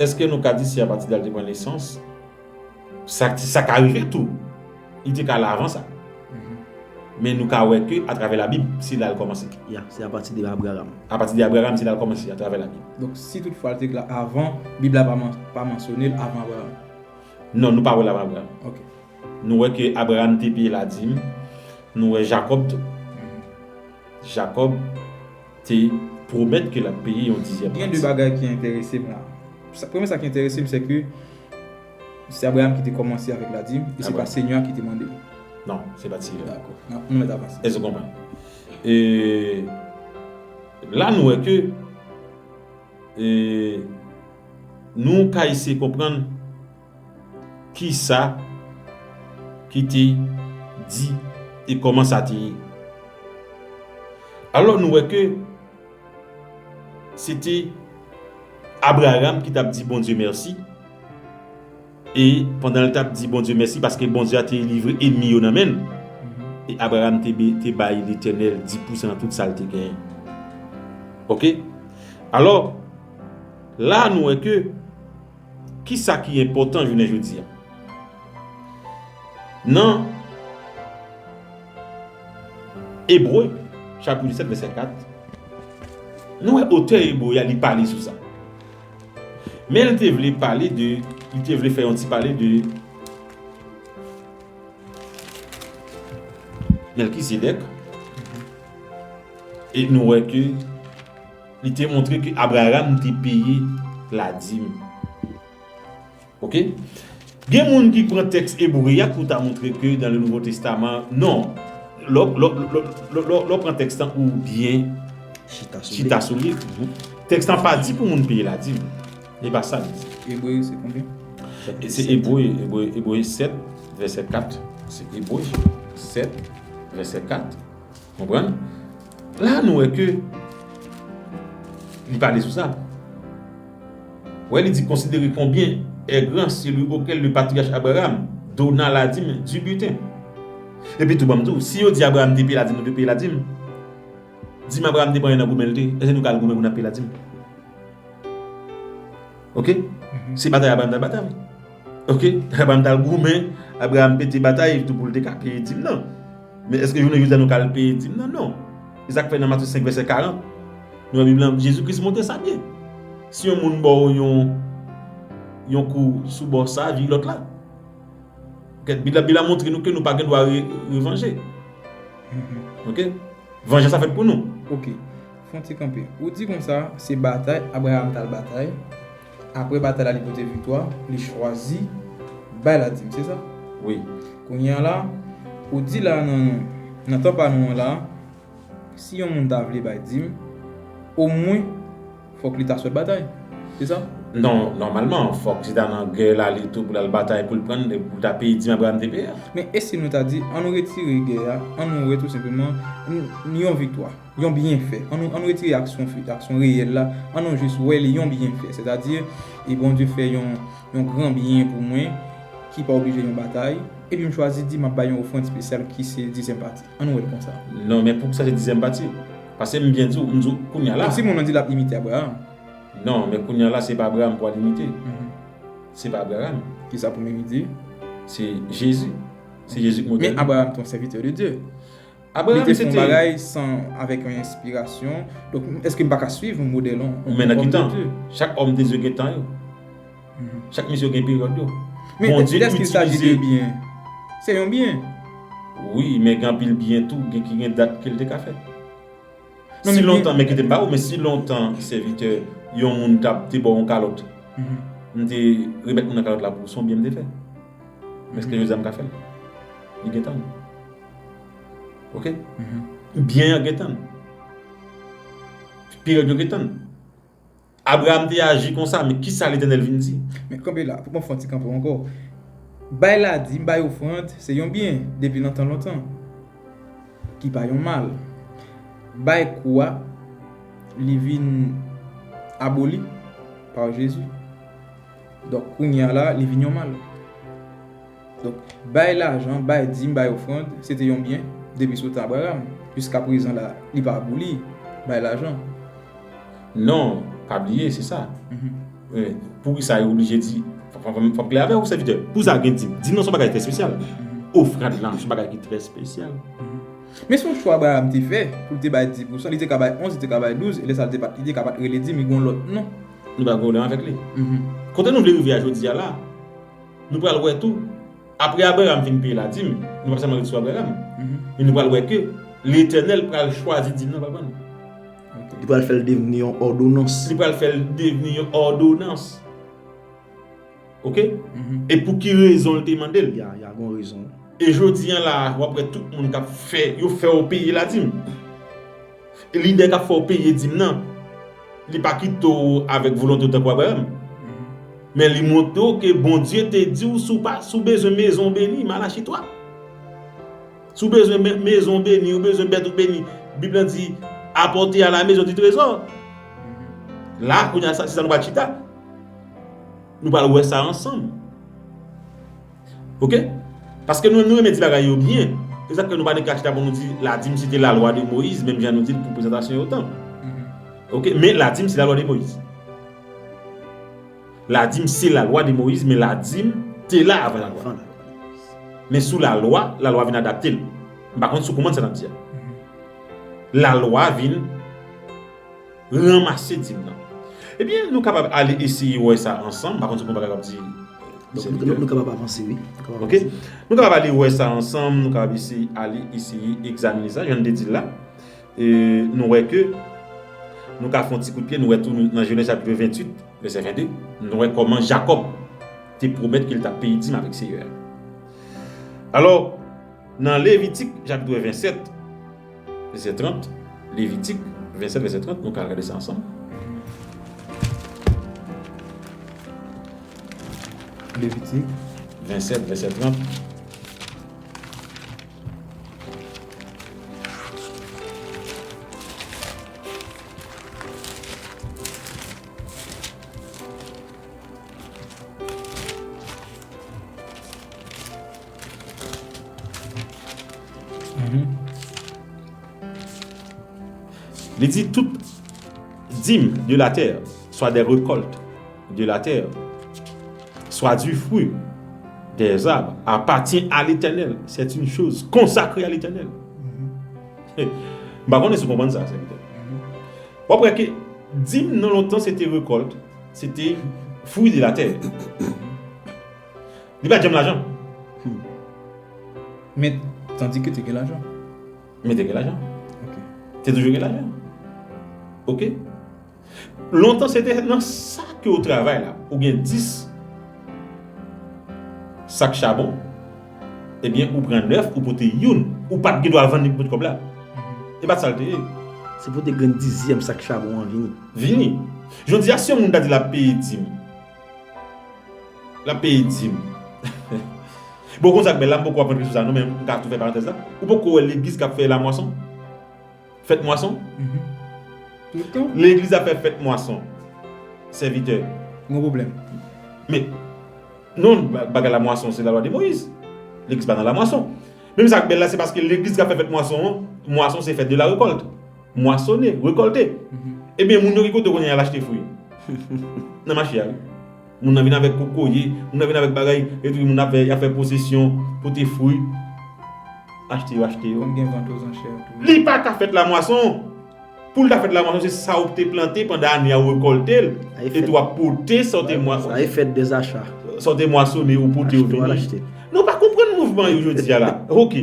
Èske nou ka di se apati de la l te pran nesans? Sa, sa ka rive tou. Li te ka la avan sa. Mhm. Men nou ka wè ke atravè Labib, se la l kòmanse. Ya, se apati de Abraram. Apati de Abraram, se la l kòmanse, atravè Labib. Donk, si toutfwa l te la avan, Bib la pa man-, pa mansyone l avan Abraram? Non, nou pa wè l avan Abraram. Oke. Nou wè ke Abraram te peye ladim, nou wè Jakòb tou. Mhm. Jakòb te pwomèt ke l ap peye yon dizyèm pati. Gen de bagay ki enterese m la. Sa, premye sa ki enterese m, se ke se Abraram ki te kòmanse avèk ladim, e se pa Senyè a ki te mande l. Non, se pa t Senyè a. Dakò. N ap, nou mèt avanse. Èske w konprann? E la, nou wè ke, e, nou ka eseye konprann kisa ki te di e kòman sa te ye. Alò, nou wè ke se te Abraram ki t ap di Bondye mèsi E pandan l t ap di Bondye mèsi, paske Bondye a te livre ènmi yo nan men l, e Abraram te, be- te bay Letènèl dis pousan nan tout sa l te genyen. Oke? Alò, la a nou wè ke, ki sa ki enpòtan jounen jodi a? Nan Ebre, chapit disèt, vèsè kat, nou wè otè Ebre a, li pale sou sa. Men li te vle pale de, li te vle fè yon ti pale de Mèlkizedèk. E nou wè ke li te montre ke Abraram te peye ladim. Oke? Gen moun ki pran tèks Ebre a pou ta montre ke dans le Nouveau Testament, non. Lè w- lè w- lè w- lè w- lè w- lè w pran tèks lan ou byen Chita sou li. Chita sou li. Tèks lan pa di pou moun peye ladim. E pa sa li di. Ebre, se konbyen? E se Ebre, Ebre, Ebre sèt, vèsè kat. Se Ebre sèt, vèsè kat. Konprann? La, nou wè ke li pale sou sa. Wè, li di, considérez combien est grand celui auquel le patriarche Abraham donna la dîme du butin. Epi tou, ban m di w, si yo di Abraham te peye ladim, nou te peye ladim. Dim Abraham te pran nan goumen l te. Èske nou ka al goumen pou n ap peye ladim? Oke? Se batay Abraham t al batay. Oke? Abraham t al goumen, Abraham pete batay tou pou l te ka peye dim nan. Men èske jounen jodi a nou ka al peye dim nan? Non. E sa k fè nan Matye senk vèsè karant, nou wè Bib lan, Jezi Kris montre sa byen. Si yon moun ba w yon, yon kou sou bò sa, vire lòt la. Gad, Bib la, Bib la montre nou ke nou pa gen dwa re- revanje. Oke? Vanjans la fèt pou nou. Oke. Fè yon ti kanpe. Ou di konsa, se batay Abraham t al batay. Apre batay la, li pote viktwa, li chwazi bay ladim, se sa? Wi. Kounye a la, ou di la nan, nan tan pa nou an la, si yon moun ta vle bay dim, omwen, fòk li ta sot batay. Se sa? Non, nòmalman, fòk si ta nan gè la, li tou pou l al batay pou l pran, pou l ta peye dim Abraham te peye a. Men e si nou ta di, an nou retire gè a, an nou wè tou senpleman, n- n- yon viktwa, yon byenfè. An nou, an nou retire aksyon, fi- aksyon reyèl la, an nou jis wè li yon byenfè. Sètadi, e Bondye fè yon, yon gran byen pou mwen, ki pa oblije yon batay, epi m chwazi di m ap bay yon ofrann espesyal ki se dizyèm pati. An nou wè l konsa. Non, men poukisa se dizyèm pati? Paske m byen di w, m di w, kounye a la. Menm si moun nan di l ap imite Abraham. Non, men kounye a la, se pa Abraham pou al imite. Se pa Abraham. Kisa pou m imite? Se Jezi. Se Jezi k modèl. Men Abraham te yon sèvitè de Dye. Abraham se te yon bagay san, avèk yon enspirasyon. Donk, èske m pa ka swiv yon modèl, yon, yon òm de Dye? Men nan ki tan? Chak òm de Dye gen tan yo. Chak misye gen peryòd yo. Men lèske il s'agit de byen, se yon byen. Wi, men gen anpil byen tou, gen ki gen dat ke l te ka fè. Si lontan, men kite m ba ou, men si lontan sèvitè, yon moun t ap te ba w yon kalòt, m te remèt moun nan kalòt la pou ou, se yon byen m te fè. Men èske jodi a m ka fè l? Li gen tan. Oke? Byen an gen tan. Peryòd yo gen tan. Abraham te aji konsa, men kisa Letènèl vin di? Men kanpe la, pou mwen fè yon ti kanpe ankò. Bay ladim, bay ofrann, se yon byen depi nan tan lontan, ki pa yon mal. Bay kou a, li vin aboli pa Jezi. Donk, kounye a la, li vin yon mal. Donk, bay lajan, bay dim, bay ofrann, se te yon byen depi sou tan Abraham. Jiska prezan la, li pa aboli, bay lajan. Non, pa bliye, se sa. Poukisa yo oblije di, fò m klè avè w, sèvitè. Poukisa gen dim? Dim nan se yon bagay trè espesyal. Ofrann lan se yon bagay ki trè espesyal. Men se yon chwa Abraham te fè pou l te bay dis pousan, li te ka bay onz, li te ka bay douz, e lè sa a li te pa, li te ka pa t rele dim, li gen yon lòt non. Nou pa gen pwoblèm avèk li. Kote nou vle rive a jodi a la, nou pral wè tou, apre Abraham fin peye ladim, nou p ap sèlman ret sou Abraham, men nou pral wè ke Letènèl pral chwazi dim nan, pral pran. Li pral fè l devni yon òdonans. Li pral fè l devni yon òdonans. Oke? E pou ki rezon l te mande l? Ya, ya, gen yon rezon. E jodi a la, w ap wè tout moun k ap fè, yo fè w peye ladim. E lidè k ap fè w peye dim nan, li pa kite w avèk volonte w tankou Abraham. Men li montre w ke Bondye te di w, si w pa, si w bezwen mezon beni, Malachi twa. Si w bezwen me- mezon beni, ou bezwen bèt ou beni, Bib lan di, apportez à la maison du trésor. La, kounye a, sa, se sa nou pral chita. Nou pral wè sa ansanm. Ok? Paske nou, nou renmen di bagay yo byen. Se sa k fè nou pa gen ka chita pou nou di ladim se te lalwa de Moyiz, menm jan nou di l pou prezantasyon yo tan. Ok? Men ladim se lalwa de Moyiz. Ladim se lalwa de Moyiz, men ladim te la avan lalwa. Men sou lalwa, lalwa vin adapte l. M pa konn si w konprann sa n ap di a. Lalwa vin ranmase dim nan. Ebyen, nou kapab ale eseye wè sa ansanm. M pa konn si w konprann sa n ap di. Donk, nou, nou kapab avanse, wi. Nou kapab Ok? Nou kapab ale wè sa ansanm, nou kapab eseye ale eseye egzamine sa, jan n te di l la. E nou wè ke nou ka fè yon ti kout pye, nou wè tou nan Jenèz chapit venntuit, vèsè vennde, nou wè kòman Jakòb te pwomèt ke l t ap peye dim avèk Seyè a. Alò, nan Levitik chapit vennsèt, vèsè trant, Levitik vennsèt, vèsè trant, nou ka gade sa ansanm. Levitik vennsèt, vèsè trant. Li di, toute dîme de la terre, soit des récoltes de la terre, soit du fruit des arbres, appartient à l'Éternel. C'est une chose consacrée à l'Éternel. M pa konnen si w konprann sa, sèvitè. W ap wè ke dim nan lontan se te rekòlt, se te fruit de la terre. Li pa t janm lajan. Men, tandis que te gen lajan. Men te gen lajan. Ok. Te toujou gen lajan. Ok? Lontan se te nan sa ke w travay la. Ou gen dis sak chabon, ebyen, ou pran nèf, ou pote youn. Ou pa t gen dwa vann li pou pote kòb la. E pa t sa l te ye. Se pou te gen dizyèm sak chabon an vini. Vini. Jodi a, si yon moun ta di l ap peye dim, l ap peye dim. Bon, konn sa k bèl la, m poko ap rantre sou sa non, men m ka tou fè parantèz la. Ou poko wè legliz k ap fè lamwason? Fèt mwason? Tout tan. Legliz ap fè fèt mwason. Sèvitè. Gon pwoblèm. Men, non, ba- bagay lamwason, se lalwa de Moyiz. Legliz pa nan lamwason. Menm sa k bèl la, se paske legliz k ap fè fèt mwason an, mwason se fèt de la récolte. Mwasone, rekòlte. Ebyen, moun yo ki kote kounye a al achte fwi? Nan mache a, wi. Moun nan vin avèk kokoye, moun nan vin avèk bagay, epi moun ap fè, y ap fè pwosesyon, pote fwi. Achte yo, achte yo. Konn gen vant aux enchères tou. Li pa ka fèt lamwason. Pou l ta fèt lamwason, se sa w te plante pandan ane a, w rekòlte l. Epi w ap pote sa w te mwa- Sa e fèt des achats. sa w te mwasone, ou pote yo Achte w al vini. Achte. Nou pa konprann mouvman yo jodi a la. Ok.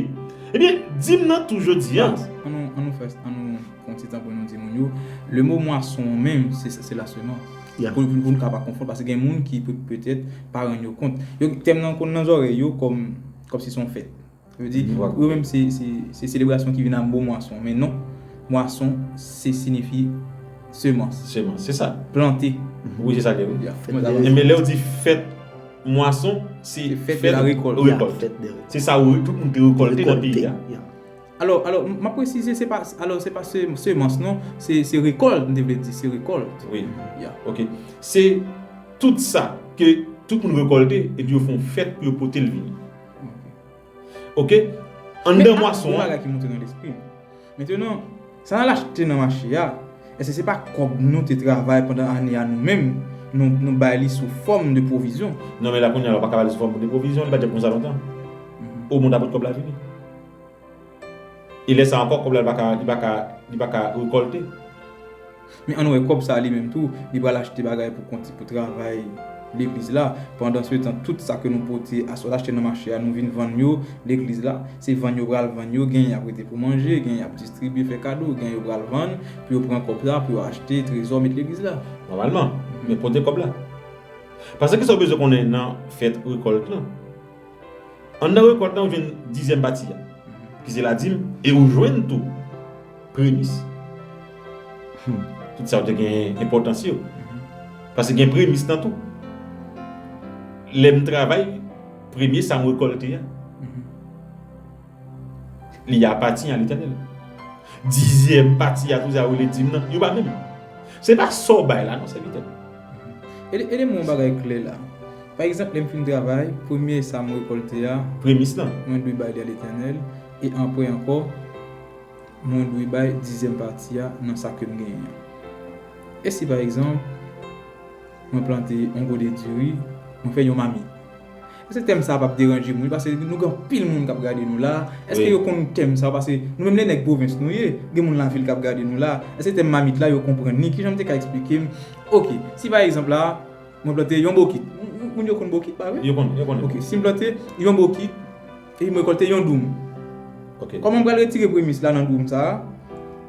Ebyen, dim nan tou jodi a. An nou, an nou fè, an nou pran ti tan pou nou di moun yo, le mo mwason menm, se, se la semence. Yeah. Pou, pou, pou nou ka pa konfonn, paske gen moun ki pe- petèt pa rann yo kont. Yo, tèm nan konn nan zòrèy yo kòm, kòm si se yon fèt. Yo di, yo menm se, se, se selebrasyon ki vin ak mo mwason. Men non, mwason, se siyifi semans. Semans, se sa. Plante. Wi, se sa l ye, wi. Ya. Enben, lè w di fèt mwason, se Se fèt de la récolte. Rekòlt. Fèt de Se sa w, tout moun te rekòlte nan peyi a. Yeah. Alò, alò, m ap presize, se pa, alò, se pa se- semans, non, se, se rekòlt, m te vle di, se rekòlt. Wi. Ya. Ok. Se tout sa ke tout moun rekòlte, epi yo fè yon fèt pou yo pote l vini. Ok? Anndan mwason Yon an. Bagay ki monte nan lespri m. Mentnan, sa n al achte nan mache a, èske se pa kòb nou te travay pandan ane a nou menm, nou, nou bay li sou fòm de pwovizyon? Non, men la kounye a, la, w pa ka ba li sou fòm de pwovizyon, li pa t janm konsa lontan. Omwen ta pot kòb la vini. E lè sa ankò, kòb la, li pa ka, li pa ka, li pa ka rekòlte. Men ann wè kòb sa li menm tou, li pral achte bagay pou kont li, pou travay legliz la. Pandan se tan, tout sa ke nou pote, aswè achte nan mache a, nou vin vann yo, legliz la, se vann yo pral vann yo, genyen y ap rete pou manje, genyen y ap distribye, fè kado, genyen yo pral vann, pou yo pran kòb la, pou yo achte trezò, met legliz la. Nòmalman, men pote kòb la. Paske sa w bezwen konnen nan fèt rekòlt lan. Anndan rekòlt lan, ou jwenn dizyèm pati a, ki se ladim, e ou jwenn tou premis. Tout sa yo te gen enpòtans yo. Paske gen premis nan tou. Lè m travay, premye sa m rekòlte a, li apatyen a Letènèl. Dizyèm pati a tou sa yo rele dim nan, yo pa menm. Se pa sa w bay la non, sèvitè. Ede, ede m yon bagay klè la. Pa egzanp, lè m fin travay, premye sa m rekòlte a, premis lan, mwen dwe bay li a Letènèl, e apre ankò, mwen dwe bay dizyèm pati a nan sa ke m genyen an. E si, pa egzanp, mwen plante yon gode diri, mwen fè yon mamit? Èske tèm sa a p ap deranje moun? Paske nou gen anpil moun k ap gade nou la. Èske yo konn tèm sa a? Paske nou menm, lè nèg pwovens nou ye, gen moun lavil k ap gade nou la. Èske tèm mamit la, yo konprann li? Kijan m te ka eksplike m? Oke, si pa egzanp la, mwen plante yon bokit. Moun, moun yo konn bokit, pa vre? Yo konn, yo konn. Oke, si m plante yon bokit, epi m rekòlte yon doum. Oke. Kòman m pral retire premis la nan doum sa a?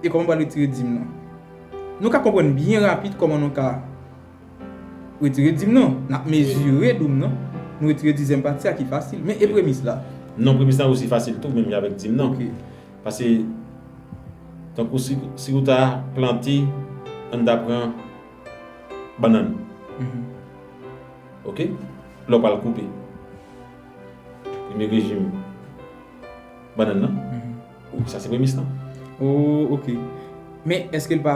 E kòman m pral retire dim nan? Nou ka konprann byen rapid kòman nou ka retire dim nan. N ap mezire doum nan. Nou retire dizyèm pati a ki fasil. Men e premis la? Non, premis la osi fasil tou, menm jan avèk dim nan. Oke. Paske, tankou si, si ou ta plante, ann ta pran bannann. Mhm. Oke? Lè w pral koupe. Premye rejim bannann nan. Mhm. Ou, sa se premis lan. Oh, oke. Men èske l pa,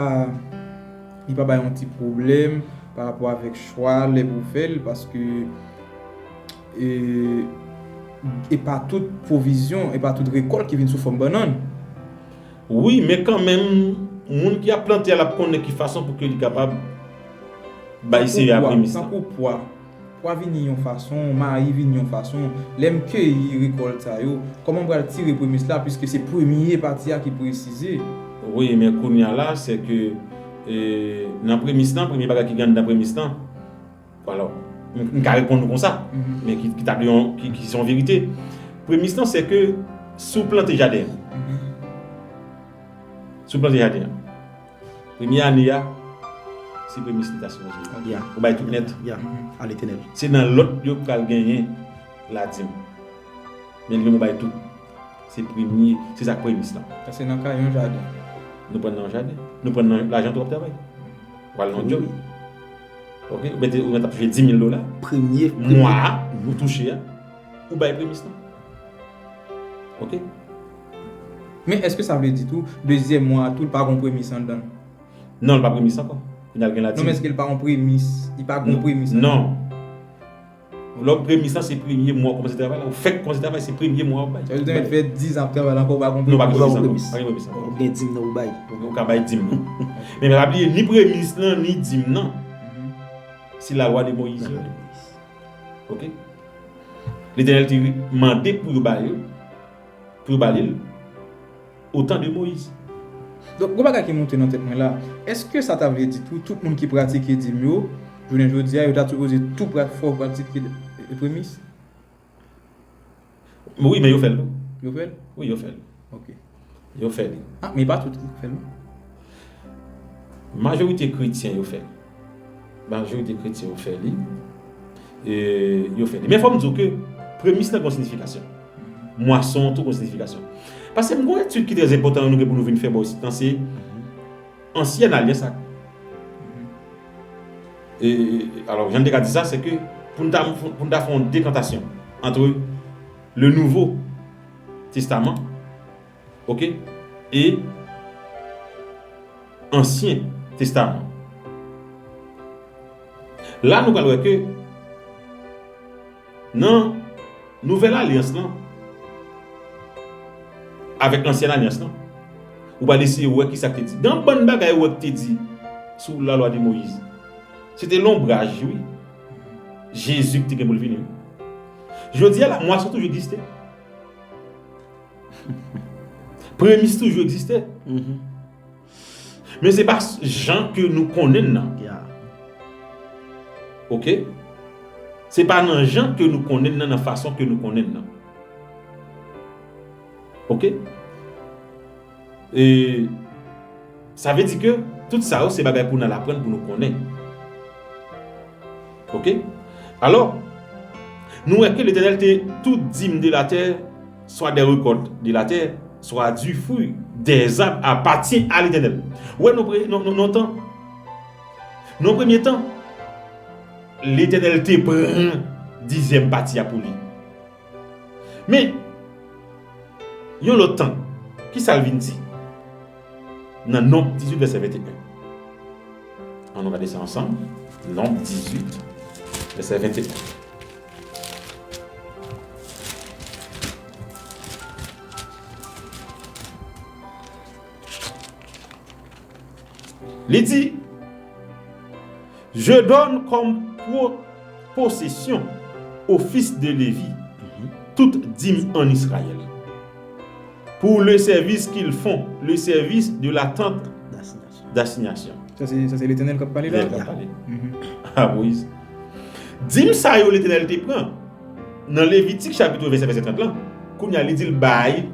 li pa bay yon ti pwoblèm pa rapò avèk chwa lè pou w fè l? Paske, e, e pa tout pwovizyon, e pa tout rekòlt ki vin sou fòm bannann. Wi, men kanmenm, moun ki ap plante a, l ap konnen ki fason pou ke li kapab bay seri a premis lan. Tankou pwa, tankou pwa. Pwa vini yon fason, mayi vini yon fason. Lè m keyi rekòlt sa yo, kòman m pral tire premis la, piske se premye pati a ki presize? Wi, men kounye a la, se ke, e, nan premis lan, premye bagay ki gen anndan premis lan, alò, m, m ka reponn ou konsa, mhm, men ki, ki ta dwe yon, ki, ki se yon verite. Premis lan, se ke si w plante jaden an, mhm, si w plante jaden an, premye ane a, se premis li ta sipoze. Ya. Ou bay tout nèt. Ya. Mhm. A Letènèl. Se nan lòt yo pral genyen ladim. Men li menm ou bay tout. Se premye, se sa k premis lan. Sa se nan ka yon jaden. Nou pran nan yon jaden. Nou pran nan lajan tou w ap travay. Ou al nan yon djòb. Wi. Oke? Ou mete, ou mete ap touche dis mil dola. Premye, premye mwa a, ou touche a, ou bay premis lan. Oke? Men èske sa vle di tou, dezyèm mwa a tou, l pa gon premis anndan l? Non, l pa premis ankò. Kounye a l gen ladim. Non, men èske l pa yon premis? Li pa gon premis ankò? Non. Lòm premis lan, se premye mwa w kòmanse travay la. Ou fèk kòmanse travay, se premye mwa w ap bay. Sa vle di, ou fè diz an ap travay la ankò, ou pa gon premis? Non, pa gen premis ankò. Pa gen premis ankò. Ou gen dim nan ou bay. Ou, ou ka bay dim nan. Men pa bliye, ni premis lan, ni dim nan, mhm, se lalwa de Moyiz yo. Lalwa de Moyiz. Oke? Letènèl te mande pou yo ba yo, pou yo ba li l, o tan de Moyiz. Donk, gon bagay ki monte nan tèt mwen la. Èske sa ta vle di tou, tout moun ki pratike dim yo, jounen jodi a, yo ta sipoze tou pra-, fò pratike premis? Wi, men yo fè l tou. Yo fè l? Wi, yo fè l. Oke. Yo fè li. Ah, men pa tout ki fè l, non? Majorite kretyen yo fè li. Majorite kretyen yo fè li. E, yo fè li. Men fò m di w ke premis lan gon siyifikasyon. Mwason an tou gon siyifikasyon. Paske m gon etid ki trè enpòtan nou gen pou nou vin fè bò isit lan, se Ansyen Alyans ak, e, e, alò, jan m te ka di sa, se ke pou n ta, pou n ta fè yon dekantasyon ant le Nouveau Testament, oke, e Ansyen Testaman. La, nou pral wè ke nan Nouvèl Alyans lan, avèk Ansyen Alyans lan, ou pral eseye wè kisa k te di. Gen yon bann bagay ou wè k te di sou lalwa de Moyiz. Se te lonbraj, wi. Jezi ki te gen pou l vini, wi. Jodi a la, mwason toujou egziste. Premis toujou egziste. Mhm. Men se pa s-, jan ke nou konnen l nan. Ya. Oke? Se pa nan jan ke nou konnen l nan, nan fason ke nou konnen l nan. Oke? E sa vle di ke tout sa yo se bagay pou n al aprann, pou nou konnen. Oke? Alò, nou wè ke Letènèl te, tout dim de la terre, soit des récoltes de la terre, soit du fruit des arbres, appartient à l'Éternel. Ou wè, nou pre-, nou, nou, nou tan, nan premye tan, Letènèl te pran dizyèm pati a pou li. Men, yon lòt tan, kisa l vin di nan Nonb dizuit, vèsè venteyen? Ann nou gade sa ansanm. Nonb dizuit, vèsè venteyen. Li di, Je donne comme pro- possession aux fils de Lévi toute dîme en Israël, pour le service qu'ils font, le service de la tente d'assignation. Sa se, sa se Letènèl k ap pale la? Letènèl k ap pale. Mhm. A Moyiz. Dim sa yo Letènèl te pran nan Levitik chapit vennsenk vèsè trant lan. Kounye a, li di l bay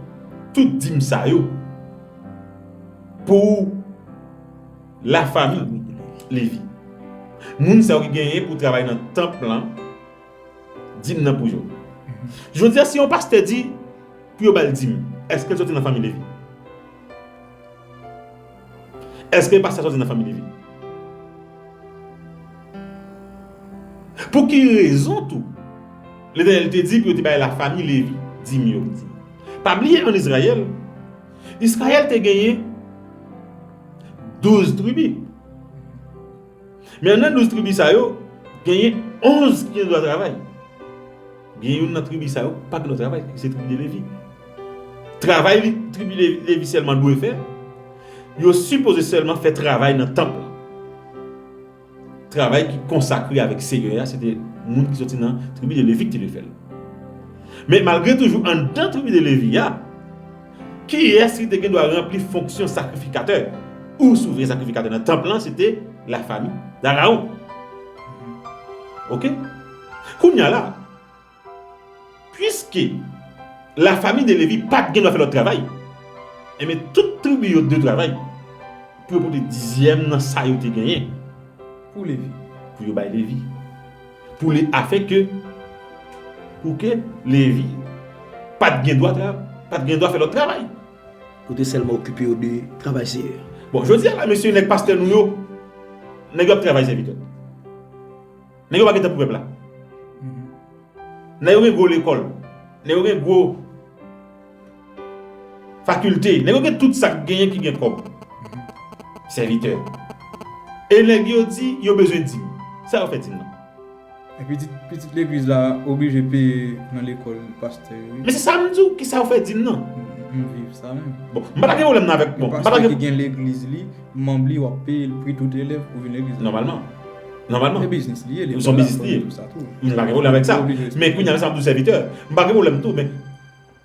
tout dim sa yo pou lafanmi Levi. Moun sa yo ki genyen pou travay nan tanp lan, dim nan pou yo. Jodi a, si yon pastè di pou yo ba l dim, èske l soti nan fanmi Levi? Èske pastè soti nan fanmi Levi? Pou ki rezon tou Letènèl te di pou yo te bay lafanmi Levi dim yo? Pa bliye, ann Izrayèl, Izrayèl te genyen douz tribi. Men anndan douz tribi sa yo, genyen onz ki gen dwa travay. Gen youn nan tribi sa yo pa gen dwa travay, se tribi de Levi. Travay li, tribi Levi, Levi sèlman dwe fè, yo sipoze sèlman fè travay nan tanp lan. Travay ki konsakre avèk Seyè a, se te moun ki soti nan tribi de Levi ki te dwe fè l. Men malgre toujou anndan tribi de Levi a, kiyès ki te gen dwa ranpli fonksyon sakrifikatè ou souvren sakrifikatè nan tanp lan? Se te lafanmi Arawon. Oke? Kounye a la, piske lafanmi de Levi pa t gen dwa fè lòt travay, enben, tout tribi yo te dwe travay pou yo pote dizyèm nan sa yo te genyen pou Levi, pou yo bay Levi, pou le, afenke, pou ke Levi pa t gen dwa tra, pa t gen dwa fè lòt travay. Ou te sèlman okipe yo de travay Seyè a. Bon, jodi a la, mesye, nèg pastè nou yo, nèg yo ap travay sèvitè. Nèg yo pa gen tan pou pèp la. Nèg yo gen gwo lekòl. Nèg yo gen gwo fakilte. Nèg yo gen tout sa k genyen ki gen kòb. Sèvitè. E nèg yo di yo bezwen dim. Sa yo fè dim nan? E pitit, pitit legliz la oblije peye nan lekòl pastè yo, wi. Men se sa m di w, kisa yo fè dim nan? M, m, m viv sa menm. Bon, m pa ta gen pwoblèm nan avèk, bon, m pa ta gen. Yon pastè ki gen legliz li, manm li, w ap peye l pri tout elèv pou vin legliz la. Nòmalman. Nòmalman. E biznis li ye, lekòl la, tout sa tou. M pa gen pwoblèm avèk sa. Men kounye a, sa m di w sèvitè. M pa gen pwoblèm tou, men,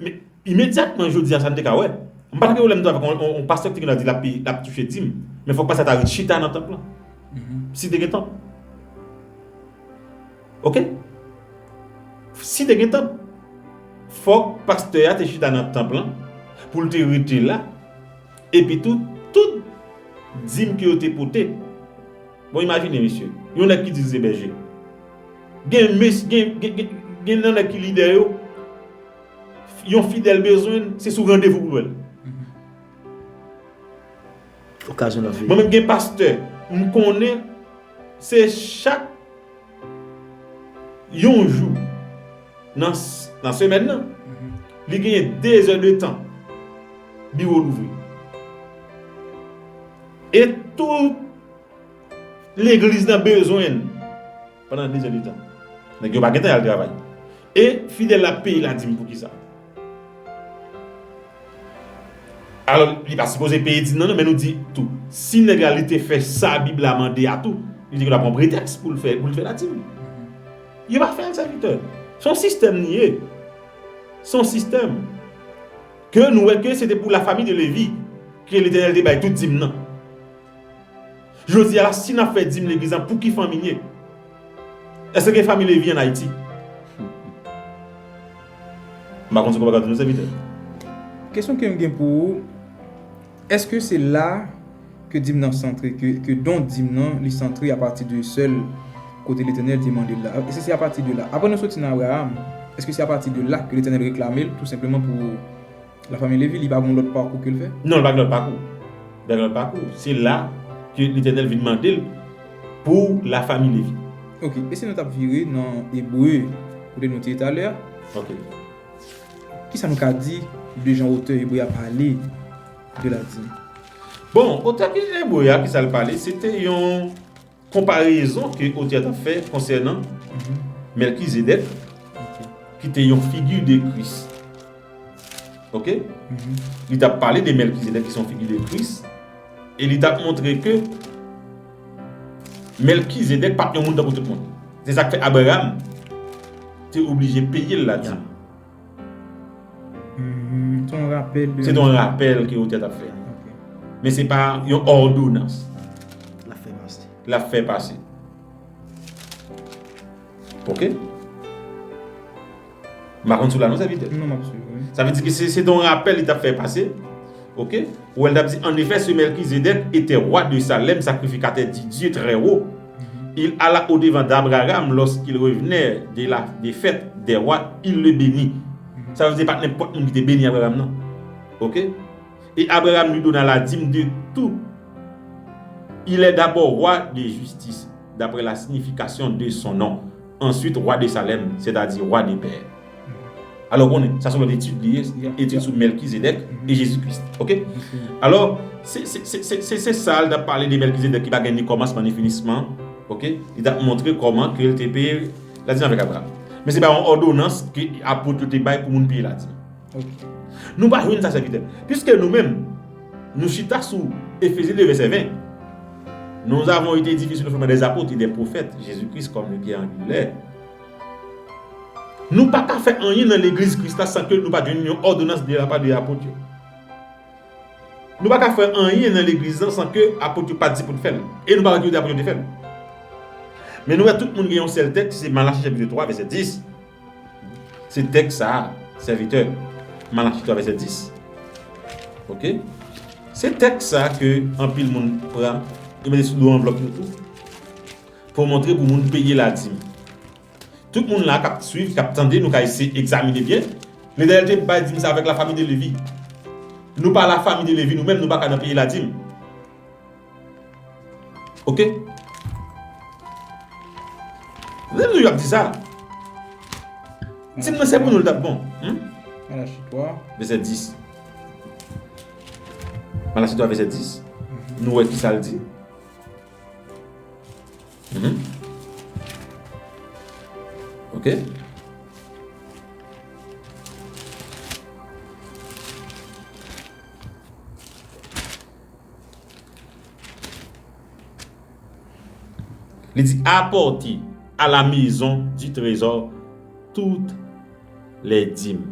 men imedyatman, jodi a, sa n te ka wè. M pa ta gen pwoblèm tou avèk yon, yon, yon pastè ki te gen dwa di l ap peye, l ap touche dim. Men fòk pastè ta ret chita nan tanp lan. Si te gen tanp. Oke? Si te gen tanp, fòk pastè a te chita nan tanp lan pou l te rete la. Epi tou, tout dim ke yo te pote. Bon, imajine, mesye, yon nèg ki di l se bèje. Gen mes, gen, gen, gen, gen nan nèg ki lidè yo, yon fidèl bezwen l, se sou randevou pou l wè l. Okazyon nan veye. Mwen menm gen pastè, m konnen se chak yon jou nan, nan semèn nan, li genyen de zè de tan biwo louvri. E tout legliz nan bezwen l pandan de zè de tan. Nèg yo pa gen tan y al travay. E fidèl la peye ladim pou kisa? Alò, li pa sipoze peye dim nan, non, men nou di tou, si nèg la li te fè sa Bib la mande a tou, li te gen dwa pran pretèks pou l fè, pou l fè ladim. Yo pa fè l, sèvitè. Se yon sistèm li ye. Se yon sistèm. Ke nou wè ke se te pou lafanmi de Levi ke Letènèl te bay tout dim nan. Jodi a la, si n ap fè dim legliz la, pou ki fanmi n ye? Èske gen fanmi Levi ann Ayiti? M pa konn sa w pral di nou, sèvitè. Kesyon ke m gen pou ou, èske se la ke dim nan santre, ke, ke don dim nan, li santre apati de sèl kote Letènèl te mande l la? Èske se apati de la? Apre nou soti nan Abraram, èske se apati de la ke Letènèl reklame l, tou senpleman pou lafanmi Levi, li pa gen lòt pakou ke l fè? Non, li pa gen lòt pakou. Li pa gen lòt pakou. Se la ke Letènèl vin mande l pou lafanmi Levi. Ok, e si nou t ap vire nan Ebre, kote nou te ye talè a? Ok. Kisa nou ka di de jan otè Ebre a pale de ladim? Bon, otè Ebre a, kisa l pale? Se te yon konparezon ke otè a t ap fè konsènan Mèlkizedèk, ki te yon figi de Kris. Oke? Li t ap pale de Mèlkizedèk, ki se yon figi de Kris, e li t ap montre ke Mèlkizedèk pa t yon moun tankou tout moun. Se sa k fè Abraram te oblije peye l ladim. Mhm. Se yon rapèl de. Se yon rapèl ke otè t ap fè. Ok. Men se pa yon òdonans L ap fè pase. l ap fè pase. Ok? M pa konn si w la non, sèvitè. Non, m ap swiv, wi. Sa vle di ke se se yon rapèl li t ap fè pase. Ok? Ou wè l t ap di, en effet, ce Melchizedek était roi de Salem, sacrificateur du Dieu très haut. Il alla au-devant d'Abraham lorsqu'il revenait de la défaite des rois, il le bénit. Sa vle di pa t nenpòt moun ki te beni Abraram nan. Ok? Et Abraham lui donna la dîme de tout. Il est d'abord roi de justice, d'après la signification de son nom. Ensuite, roi de Salem, c'est-à-dire roi de paix. Alò, konnen, sa se yon lòt etid li ye, Yeah. etid sou Melkizedèk e Jezi Kris. Ok? Alò, se se- se- se- se- se sa l t ap pale de Melkizedèk ki pa gen ni kòmansman ni finisman. Ok? Li t ap montre kòman ke l te peye ladim avèk Abraram. Men se pa yon òdonans ke apot yo te bay pou moun peye ladim. Ok. Nou pa jwenn sa, sèvitè. Piske nou menm, nou chita sou Efezyen de vèsè ven. Nous avons été édifiés sur le fondement des apôtres et des prophètes, Jésus-Christ comme le pierre angulaire. Nou pa ka fè anyen nan legliz Kris la san ke nou pa jwenn yon òdonans de la pa de apot yo. Nou pa ka fè anyen nan legliz lan san ke apot yo pa di pou n fè l. E nou pa wè ki kote apot yo te fè l. Men nou wè tout moun gen yon sèl tèks, se Malachi chapit twa, vèsè dis. Se tèks sa a, sèvitè. Malachi twa, vèsè dis. Ok? Se tèks sa a ke anpil moun pran, yo mete sou do anvlòp yo tou. Pou montre pou moun peye ladim. Tout moun la k ap swiv, k ap tande, nou ka eseye egzamine byen. Letènèl te bay dim sa avèk la fami de Levi. Nou pa la fami de Levi, nou menm, nou pa ka nan peye ladim. Ok? Menm nou ap di sa. Dim nan se pou nou l t ap bon. Hmm? Malachi twa. Vèsè dis. Malachi twa, vèsè dis. Nou wè ki sa l di. Mhm. Ok? Li di, apportez à la maison du trésor toutes les dîmes.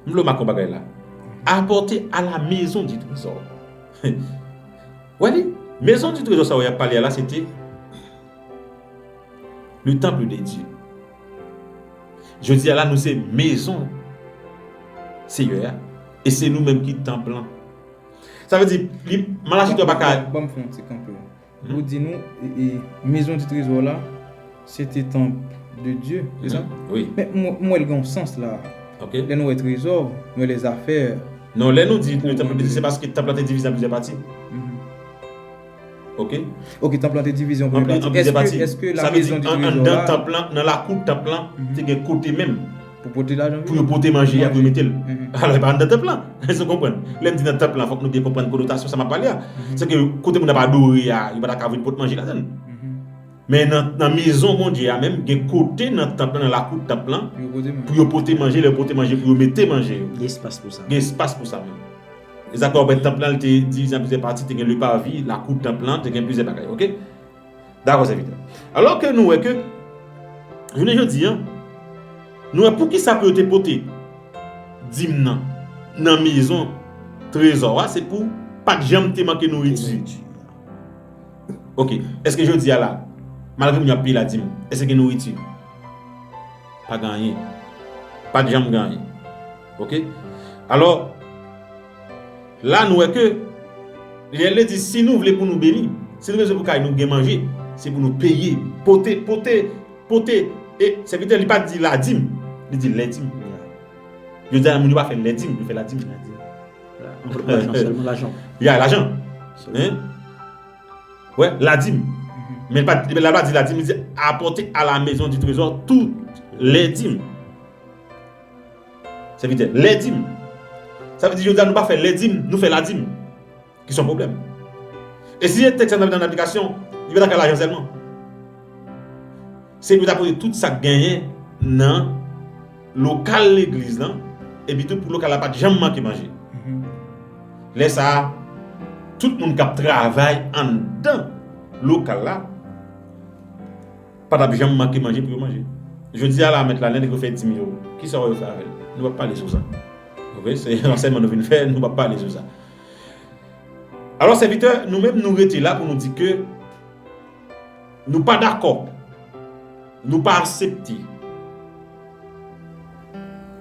M vle w make yon bagay la. Apportez à la maison du trésor. Wè li, maison du trésor sa w ap pale a la, se te le temple de Dieu. Jodi a la, nou se mezon Seyè a. E se nou menm ki tanp lan. Sa vle di, li, Malachi twa pa ka. Ban m fè yon ti kanpe. Ou di nou, e, e, maison du trésor la, se te temple de Dieu, se sa? Wi. Men m m wè l gen yon sans la. Ok. Lè nou wè trezò, nou wè lèzafè. Non, lè nou di le temple de Dieu, se paske tanp lan te divize an plizyè pati. Mhm. Ok? Ok, tanp lan te divize an An premye pli- an pati. plizyè Èske, pati. èske la Sa vle di, maison du an- trésor anndan la, tanp lan, nan lakou tanp lan, Mhm. te gen kote menm pou pote lajan? Pou yo pote manje a, pou yo mete l. Mhm. Alò, e pa anndan tanp lan. Se w konprann? Lè m di nan tanp lan, fòk nou byen konprann konotasyon sa m ap pale a. Se ke kote moun ap adore a, yo pa ta ka vin pot manje ladan l. Mhm. Men nan, nan mezon Bondye a menm, gen kote nan tanp lan, nan lakou tanp lan, Pou yo pote manje. Pou yo pote manje, lè yo pote manje, pou yo mete manje yo. Gen espas pou sa. Gen espas pou sa menm. E sa k fè w wè tanp lan, li te divize an plizyè pati, te gen le parvis, lakou tanp lan, te gen plizyè bagay, ok? Dakò, sèvitè. Alò ke nou wè ke, jounen jodi a, nou wè poukisa pou yo te pote dim nan, nan mezon trezò a, se pou pa t janm te manke nouriti. Ok, èske jodi a la, malgre moun yo ap peye ladim, èske gen nouriti? Pa gen anyen. Pa t janm gen anyen. Ok? Alò, la nou wè ke, lè l di, si nou vle pou nou beni, si nou bezwen pou kay nou gen manje, se pou nou peye, pote, pote, pote. E sèvitè, li pa t di ladim, li di lèdim. Jodi a, moun yo pa fè lèdim, yo fè ladim. Anvlòp lajan, sèlman lajan. Ya, lajan. Hein? Wè, ladim. Men pa, la pa di ladim, li di apportez à la maison du trésor toutes les dîmes. Sèvitè, lèdim. Sa vle di, jodi a, nou pa fè lèdim, nou fè ladim. Ki se yon pwoblèm. E si tèks sa nan aplikasyon, li pa ta ka lajan sèlman. Se pou ta pote tout sa k genyen nan lokal legliz lan, epi tou pou lokal la pa t janm manke manje. Lè sa a, tout moun k ap travay anndan lokal la pa t ap janm manke manje pou yo manje. Jodi a la, mèt la, lè nèg yo fè dim yo, kisa w wè yo fè avè l? Nou p ap pale sou sa. Ok, se ansèyman nou vin fè, nou p ap pale sou sa. Alò, sèvitè, nou menm, nou rete la pou nou di ke nou pa dakò, nou pa aksepte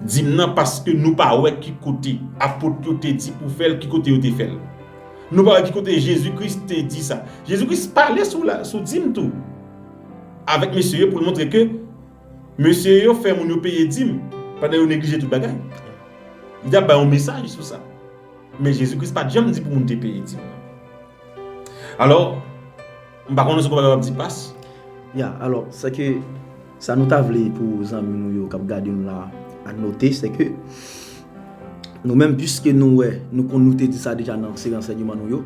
dim nan paske nou pa wè ki kote apot yo te di pou fè l, ki kote yo te fè l. Nou pa wè ki kote Jezi Kris te di sa. Jezi Kris pale sou la, sou dim tou. Avèk mesye yo pou l montre ke mesye yo fè moun yo peye dim pandan yo neglije tout bagay. Li t ap bay yon mesaj sou sa. Men Jezi Kris pa t janm di pou moun te peye dim nan. Alò, m pa konnen si w pa kapab di pas. Ya, alò, se ke sa nou ta vle pou zanmi nou yo k ap gade nou la a note, se ke nou menm, piske nou wè, nou konn, nou te di sa deja nan seri ansèyman nou yo.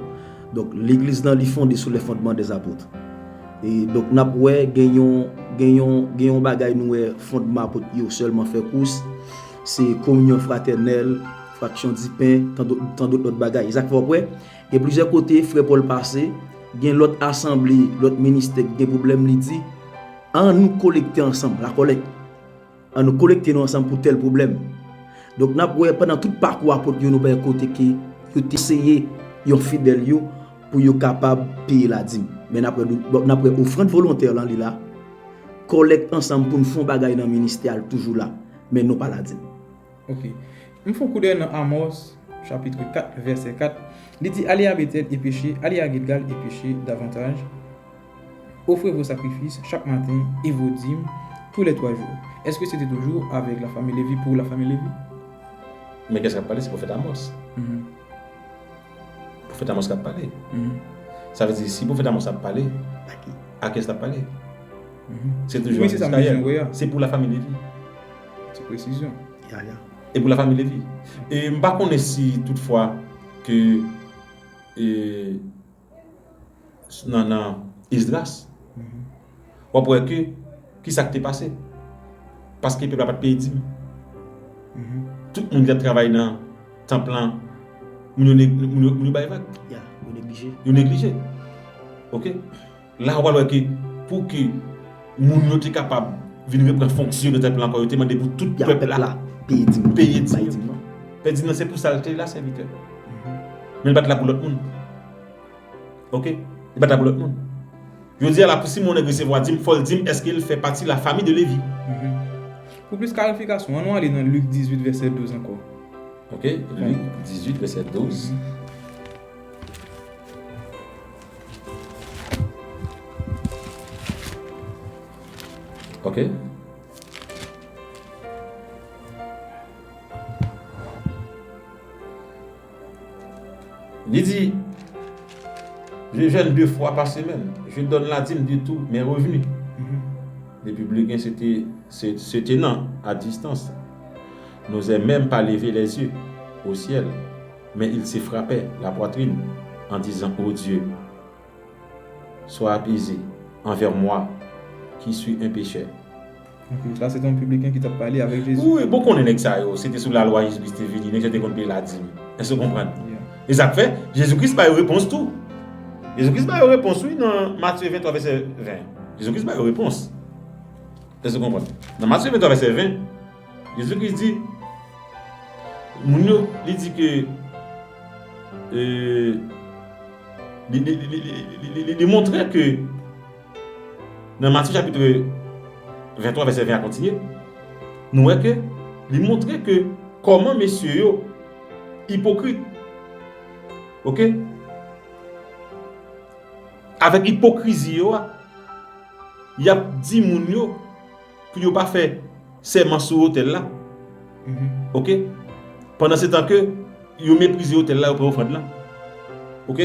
Donk, legliz lan, li fonde sou les fondements des apôtres. E donk, n ap wè, gen yon, gen yon, gen yon bagay nou wè fondman apot yo sèlman fè kous, se kominyon fratènèl, fraksyon di pen, tan dòt, tan dòt lòt bagay. E sa k fè w ap wè, gen plizyè kote frè Pòl pase, gen lòt asanble, lòt ministè ki gen pwoblèm, li di, ann nou kolekte ansanm, la collecte. Ann nou kolekte nou ansanm pou tèl pwoblèm. Donk, n ap wè pandan tout pakou apot yo, nou wè kote ke yo te anseye yon fidèl yo pou yo kapab peye ladim. Men n ap wè, n ap wè ofrann volontè lan, li la. Kòlèk ansanm pou n fè yon bagay nan ministè a, l toujou la. Men nou pa ladim. Ok. M fè yon koudèy nan Amòs, chapit kat, vèsè kat. Li di, allez à Bethel et péchez, allez à Guilgal et péchez davantage. Offrez vos sacrifices chaque matin et vos dîmes tous les trois jours. Est-ce que c'était toujours avec la famille Lévi, pour la famille Lévi? Men kiyès k ap pale? Se pwofèt Amòs. Mhm. Pwofèt Amòs k ap pale. Mhm. Sa vle di, si pwofèt Amòs ap pale, a ki, a kiyès l ap pale? Mhm. Se toujou an Izrayèl. Se pou lafanmi Levi. Ti presizyon. Ya, ya. E pou lafanmi Levi. E m pa konnen si toutfwa ke, e, nan, nan Esdras, mhm, w ap wè ke, ki sa k te pase? Paske pèp la pa t peye dim. Mhm. Tout moun ki t ap travay nan tanp lan, moun yo neg-, moun yo, moun yo bay vag. Ya, yo neglije. Yo neglije. Ok? La, w ap wè ke pou ke moun yo te kapab vin reprann fonksyon nan tanp lan ankò, yo te mande pou tout pèp la peye dim. Peye dim. Bay dim nan. Peye dim nan, se pou sa l te la, sèvitè. Mhm. Men l pa t la pou lòt moun. Ok? Li pa t la pou lòt moun. Jodi a la, pou si yon nèg resevwa dim, fò l di m èske l fè pati lafanmi de Levi. Mhm. Pou plis klarifikasyon, ann nou ale nan Lik dizuit, vèsè douz ankò. Ok? Lik dizuit, vèsè douz. Mhm. Ok? Li di, je jeûne deux fois par semaine. Je donne la dîme de tous mes revenus. Mhm. Le publicain se te, se, se tenant à distance, n'osait même pas lever les yeux au ciel, mais il se frappait la poitrine en disant, ô Dieu, sois apaisé envers moi, qui suis un pécheur. Ok, sa se te yon pibliken ki t ap pale avèk Jezi. Wi, bon, konnen nèg sa yo, se te sou lalwa Jezi Kris te vini, nèg sa yo te konn peye ladim. Èske w konprann? Yeah. E sa k fè, Jezi Kris ba yo repons tou. Jezi Kris ba yo repons, wi, nan Matye venntwa, vèsè ven. Jezi Kris ba yo repons. Èske w konprann? Nan Matye venntwa, vèsè ven, Jezi Kris di, moun yo, li di ke, e, li, li montre ke nan Matye chapit venntwa, vèsè ven a kontinye, nou wè ke li montre ke kòman mesye yo ipokrit. Ok? Avèk ipokrizi yo a, y ap di moun yo pou yo pa fè sèman sou otèl la. Mhm. Ok? Pandan se tan ke yo meprize otèl la, yo pran ofrann lan. Ok?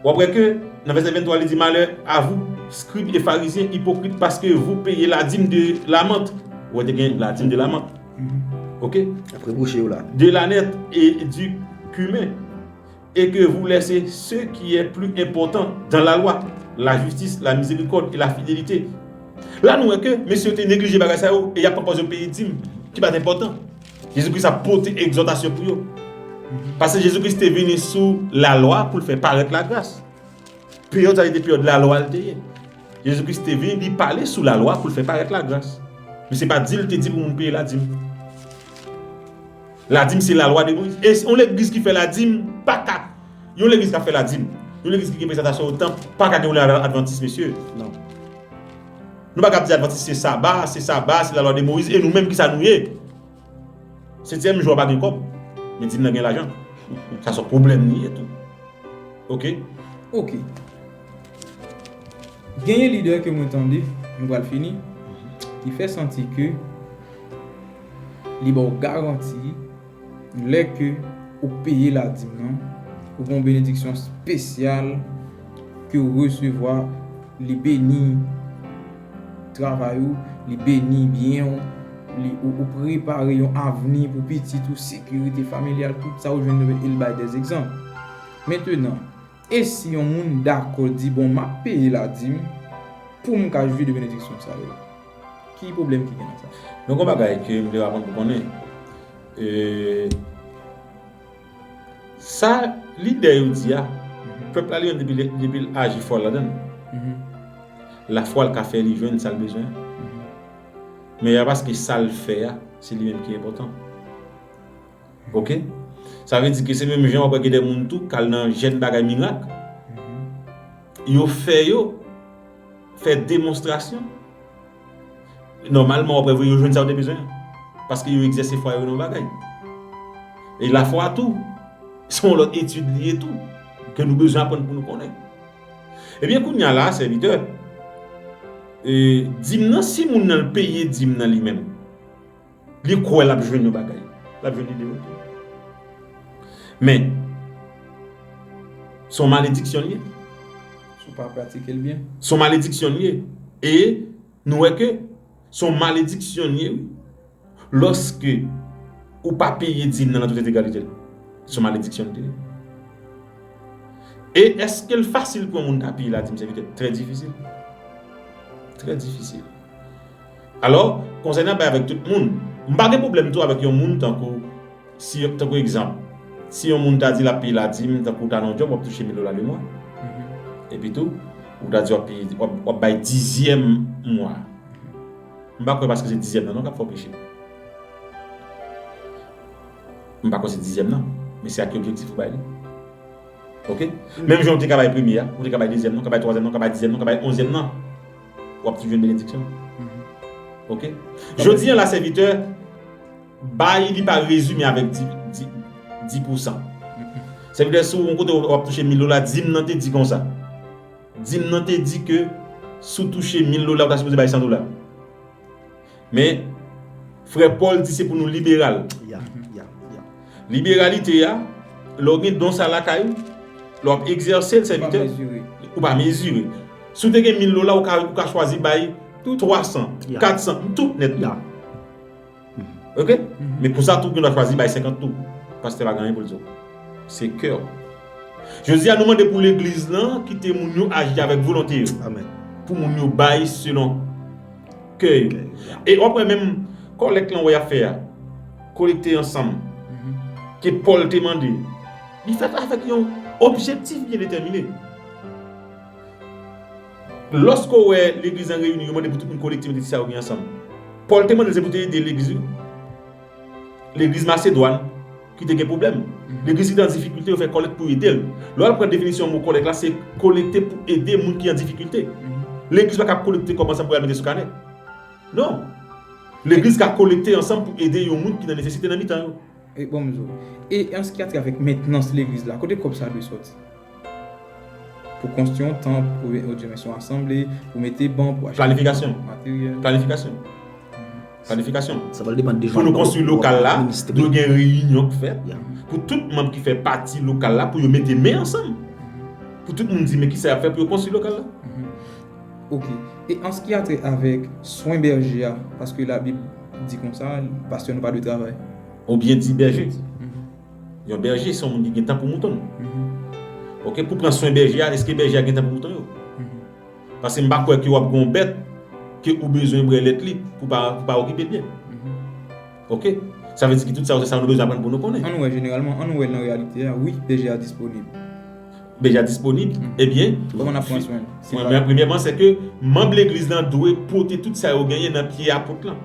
W ap wè ke nan vèsè venntwa, li di, malheur à vous, scribes et pharisiens hypocrites, parce que vous payez la dîme de la menthe. Ou wè, te gen la dîme de la menthe. Mhm. Ok? Ap repwoche yo la. De l'aneth et du cumin, et que vous laissez ce qui est plus important dans la loi, la justice, la miséricorde et la fidélité. La, nou wè ke mesye yo te neglije bagay sa yo, e y ap pran pòz yo peye dim, ki pa t enpòtan. Jezi Kris ap pote egzòtasyon pou yo. Paske Jezi Kris te vini sou lalwa pou l fè parèt lagras. Peryòd sa a te peryòd lalwa l te ye. Jezi Kris te vin, li pale sou lalwa pou l fè parèt lagras. Men se pa di l te di pou moun peye ladim. Ladim se lalwa de Moyiz. E yon legliz ki fè ladim, pa ka. Yon legliz k ap fè ladim, yon legliz ki gen prezatasyon o tanp, pa ka gen yon lalwa advantis, mesye. Non. Nou pa ka ap di advantis se saba, se saba, se lalwa de Moyiz, e nou menm ki sa nou ye? Setyèm jou a pa gen kòb, men dim nan gen lajan. Sa se yon pwoblèm li ye tou. Oke? Oke. Genyen lidè ke mwen tande, nou pral fini, ki fè santi ke li ba w garanti lè ke ou peye ladim nan, ou gen yon benediksyon espesyal ke ou resevwa, li beni travay ou, li beni byen w, li, ou, ou prepare yon avni pou pitit ou, sekirite familyal, tout sa ou jwenn nan, e l bay dèzegzanp. Mentenan, e si yon moun dakò di, "Bon, m ap peye ladim pou m ka jwi de benediksyon sa yo"? Ki pwoblèm ki gen nan sa? Donk, yon bagay ke m vle aprann pou konnen, e, sa lidè yo di a, pèp la li menm depi, depi l aji fò ladan l. Lafwa l ka fè li jwenn sa l bezwen. Men a paske sa l fè a, se li menm ki enpòtan. Oke? Sa vle di ke se menm jan w ap wè gen de moun tou k al nan jèn bagay mirak. Yo fè yo fè demonstrasyon. Nòmalman, w ap wè yo jwenn sa yo te bezwen an. Paske yo egzèse fwa yo nan yon bagay. E lafwa tou, se yon lòt etid li ye tou, ke nou bezwen aprann pou nou konnen. Ebyen, kounye a la, sèvitè, e, dim nan, si moun nan l peye dim nan li menm, li kwè l ap jwenn yon bagay, l ap jwenn li de retour. Men, se yon malediksyon li ye. Si w pa pratike l byen. Se yon malediksyon li ye. E nou wè ke se yon malediksyon li ye, wi. Lòske ou pa peye dim nan nan tout entegralite l, se yon malediksyon li te ye. E èske l fasil pou yon moun ta peye ladim, sèvitè? Trè difisil. Trè difisil. Alò, konsèy n ap bay avèk tout moun, m pa gen pwoblèm tou avèk yon moun tankou, si, tankou egzanp, si yon moun ta di l ap peye ladim, tankou w ta nan yon djòb, w ap touche mil dola lemwa. Epi tou, ou ta di w ap peye, w ap, w ap bay dizyèm mwa. M pa kwè paske se dizyèm nan non k ap fè w peche. M pa kwè se dizyèm nan, men se a ki objektif ou bay li. Oke? Menm jan w te ka bay premye a, ou te ka bay dezyèm nan, ou ka bay twazyèm nan, ou ka bay dizyèm nan, ou ka bay onzyèm nan. W ap toujou jwenn benediksyon. Oke? Jodi a la, sèvitè, bay li pa rezime avèk dis, dis, dis pousan. Sèvitè, si w yon kote w ap touche mil dola, dim nan te di konsa. Dim nan te di ke si w touche mil dola, ou ta sipoze bay san dola. Men, frè Pòl di se pou nou liberal. Ya, ya, ya. Liberalite a, lè w gen don sa lakay ou, lè w ap egzèse l, sèvitè, ou pa mezire. Si w te gen mil dola, ou ka, ou ka chwazi bay twa san, kat san, tout nèt. Ya. Oke? Men pou sa tou, gen dwa chwazi bay senkant tou. Pastè pa gen anyen pou l di w. Se kè w. Jodi a, nou mande pou legliz lan kite moun yo aji avèk volonte yo. Amèn. Pou moun yo bay selon kè yo. Kè yo, ya. E w ap wè menm kòlèk lan wè y ap fè a, kolekte ansanm, ke Pòl te mande, li fèt avèk yon objektif byen detèmine. Lòske w wè legliz lan reyini, yo mande pou tout moun kolekte, mete ti sa yo gen ansanm. Pòl te mande l se pou te ede legliz, wi. Legliz Masedwàn ki te gen pwoblèm. Legliz ki te an difikilte, yo fè kòlèk pou ede l. Lè w al pran definisyon mo kòlèk la, se kolekte pou ede moun ki an difikilte. Legliz pa ka kolekte kòb ansanm pou y al mete sou kanè. Non. Legliz ka kolekte ansanm pou ede yon moun ki nan nesesite nan mitan yo. E, bon, m di w. E an se ki a trait avèk mentnans legliz la, kote kòb sa dwe sòti? Pou konstwi yon tanp, ou, ou di men se yon asanble, pou mete ban, pou achte materyèl. Planifikasyon. Planifikasyon. Planifikasyon. Sa pral depann de jan pou nou konstwi lokal la, dwe gen reyinyon k fèt. Ya. Pou tout manm ki fè pati lokal la, pou yo mete men ansanm. Pou tout moun di men kisa y ap fè pou yo konstwi lokal la. Oke. E an se ki a trait avèk swen bèje a, paske Labib di konsa, pastè nou pa dwe travay. Ou byen di bèje. Yon bèje se yon moun ki gen tan pou mouton l. Oke, pou pran swen bèje a, èske bèje a gen tan pou mouton yo? Paske m pa kwè ke w ap gen yon bèt ke ou bezwen brè lèt li pou pa, pou pa okipe l byen. Oke? Sa vle di ki tout sa yo se sa nou bezwen aprann pou nou konnen. Ann wè jeneralman, ann wè nan reyalite a, wi, bèje a disponib. Deja disponib. Ebyen, kòman n ap pran swen l? Premyèman, se ke manm legliz lan dwe pote tout sa yo genyen nan pye apot lan.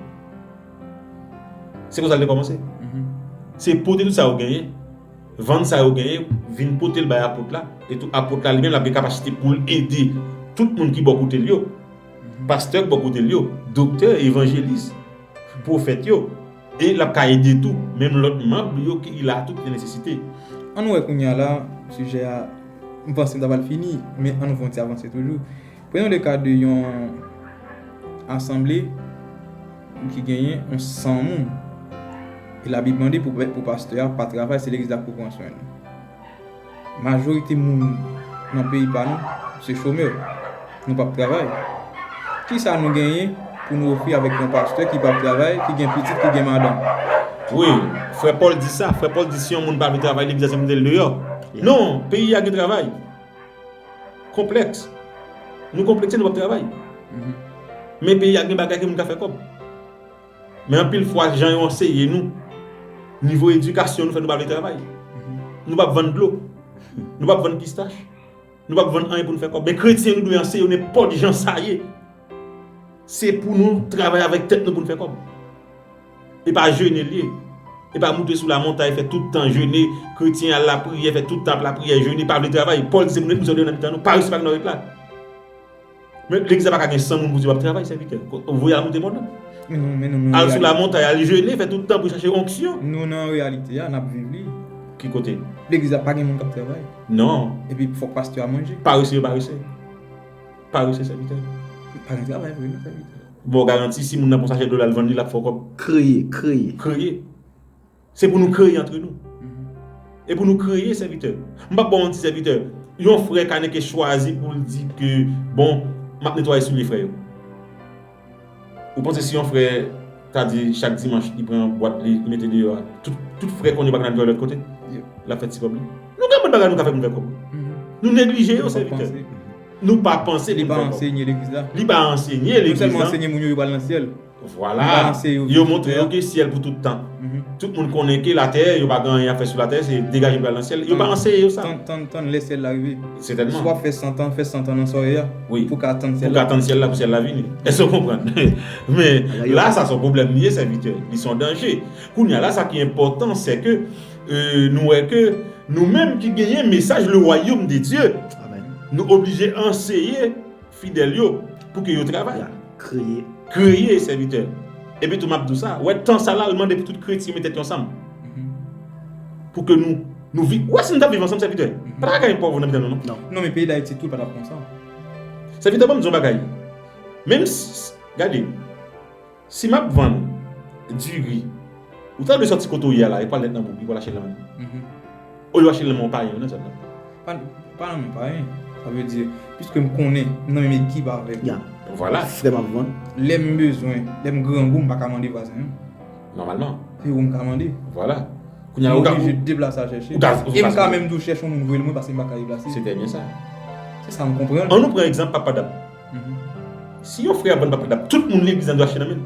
Se konsa l te kòmanse. Se pote tout sa yo genyen, vann sa yo genyen, vin pote l bay apot la. E tou apot la, li menm, l ap gen kapasite pou l ede tout moun ki bò kote l yo. Pastè k bò kote l yo, doktè, evanjelis, pwofèt yo. E l ap ka ede tou, menm lòt manm yo ki la tou ki gen nesesite. Ann wè kounye a la, sijè a, m panse m ta pral fini, men ann fè yon ti avanse toujou. Prenons le cas de yon asanble ki genyen yon san moun. E Labib mande pou, pou pastè a pa travay, se legliz la pou pran swen l. Majorite moun nan peyi pa nou se chomè. Nou p ap travay. Kisa nou genyen pou nou ofri avèk yon pastè ki p ap travay, ki gen pitit, ki gen madanm? Wi, frè Pòl di sa. Frè Pòl di si yon moun pa vle travay, legliz la se mete l deyò. Non, peyi a gen travay. Konplèks. Nou konplekse, nou p ap travay. Men peyi a gen bagay ke moun ka fè kòb. Men anpil fwa, jan yo anseye nou, nivo edikasyon nou fè nou pa vle travay. Nou p ap vann dlo. Nou p ap vann pistach. Nou p ap vann anyen pou nou fè kòb. Men kretyen, nou dwe anseye yo nenpòt jan sa ye. Se pou nou travay avèk tèt nou pou nou fè kòb. E pa jene l ye. E pa moute sou lamontay, fè tout tan jene, kretyen al lapriyè, fè tout tan ap lapriyè, jene, pa vle travay. Pòl di se pou nou ret misyon deyò nan mitan nou, parese pa gen dwa ret la. Men legliz la pa ka gen san moun pou di w ap travay, sèvitè. Ou voye al moute mòn nan. Al sou lamontay, al jene, fè tout tan pou chache onksyon. Nou nan reyalite a, n ap viv li. Ki kote? Legliz la pa gen moun k ap travay. Non. Epi fòk pastè a manje. Parese yo parese. Parese, sèvitè. Pa gen travay vre, non, sèvitè. Bon, garanti, si moun nan pran sachè dlo l al vann li, l ap fè kòb. Kreye, kreye. Kreye. Se pou nou kreye antre nou. E pou nou kreye, sèvitè. M p ap ba w manti, sèvitè. Yon frè ka neke chwazi pou l di ke, bon, m ap netwaye soulye frè yo. Ou panse si yon frè ta di chak dimanch li pran bwat li, li mete deyò a, tout, tout frè konn yo pa konn al netwaye lòt kote? L ap fè ti kòb li. Nou gen anpil bagay nou ka fè pou nou fè kòb. Nou neglije yo, sèvitè. Nou pa panse pou nou fè kòb. Li pa ansenye legliz la. Li pa ansenye legliz la. Nou sèlman ansenye moun yo, yo pral nan syèl. Vwala. Yo montre yo ke syèl pou tout tan. Tout moun konnen ke latè, yo pa gen anyen ap fè sou latè, se degaje pou al nan syèl. Yo pa anseye yo sa. Tann, tann, tann lè syèl la rive. Sètènman. Si w ap fè san tan, fè san tan nan sa w ye a. Wi. Pou w ka atann syèl la. Pou w ka atann syèl la, pou syèl la vini. Èske w konprann? Men la, sa se yon pwoblèm li ye, sèvitè. Li se yon danje. Kounye a la, sa ki enpòtan, se ke, euh, nou wè ke nou menm ki genyen mesaj le royaume de Dieu, nou oblije anseye fidèl yo pou ke yo travay. Ya, kreye. Kreye, sèvitè. Epi tou, m ap di w sa, wè, tan sa la, l mande pou tout kretyen met tèt yo ansanm. Pou ke nou, nou viv. Wè, si nou t ap viv ansanm, sèvitè, pa ta ka gen pòv nan mitan nou, non. Non, men peyi Dayiti tou pa t ap konsa. Sèvitè, ban m di w yon bagay. Menm si, gade, si m ap vann diri, ou ta dwe sòti kote w ye a la, e pral nèt nan bouk, li pral achte l nan men m. Olye w achte l nan men yon payen, nan zòn nan. Pa, pa nan men payen. Sa vle di, piske m konnen, m nan menm ekip avè w. Ya. Vwala. Frè m ap vann. Lè m bezwen, lè m grangou, m pa ka mande vwazen an. Nòmalman. Se ou m ka mande. Vwala. Kounye a la, ou ka, oblije deplase al chèche. E m ka menm tou chèche yon moun voye l mwen paske m pa ka deplase. Se trè byen sa. Se sa m konprann. Ann nou pran egzanp Papa Dab. Si yon frè ap vann Papa Dab, tout moun legliz la dwe achte nan men l.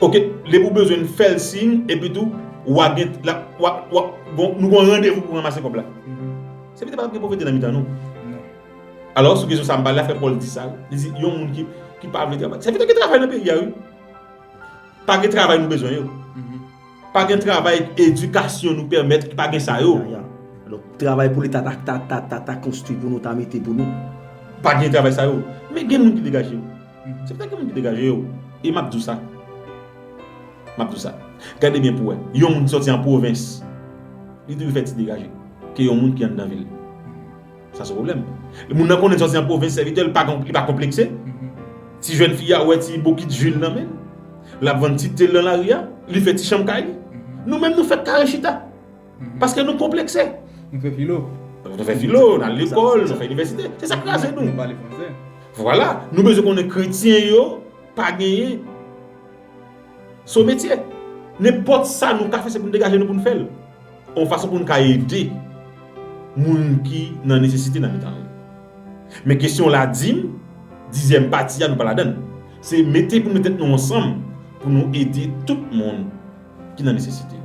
Oke, depi w bezwen l, fè l siy, epi tou, w a gen, l ap, w a, w a, gon, nou gon randevou pou ranmase kòb la. Sèvitè, pa t ap gen povrete nan mitan nou. Alò, sou kesyon sa a m pale la, frè Pòl di sa, li di, yon moun ki, ki pa vle travay. Sèvitè, gen travay nan peyi a, wi. Pa gen travay nou bezwen yo. Pa gen travay edikasyon nou pèmèt ki pa gen sa yo. Ya, ya. Donk, travay pou Leta ta, ta, ta, ta, ta konstwi pou nou, ta mete pou nou. Pa gen travay sa yo. Men gen moun ki degaje yo. Se pètèt gen moun ki degaje yo. E m ap di w sa. M ap di w sa. Gade byen pou w wè. Yon moun ki sòti an pwovens, li toujou fè ti degaje ke yon moun ki anndan vil. Sa se pwoblèm. Moun nan konnen sòti an pwovens, sèvitè, li pa, li pa konplekse. Ti jèn fi a wè ti bokit jil nan men l. L ap vann ti te l nan lari a. Li fè ti chanm kay li. Nou menm, nou fèk kare chita. Paske nou konplekse. Nou fè filo. Nou fè filo, nou al lekòl, nou fè inivèsite. Se sa k kraze nou. Nou pale fransè. Vwala. Nou bezwen konnen kretyen yo pa genyen se yon metye. Nenpòt sa nou ka fè, se pou n degaje nou pou n fè l. Yon fason pou n ka ede moun ki nan nesesite nan mitan nou. Men kesyon ladim, dizyèm pati a, nou pa ladan l. Se mete pou nou tèt nou ansanm pou nou ede tout moun ki nan nesesite.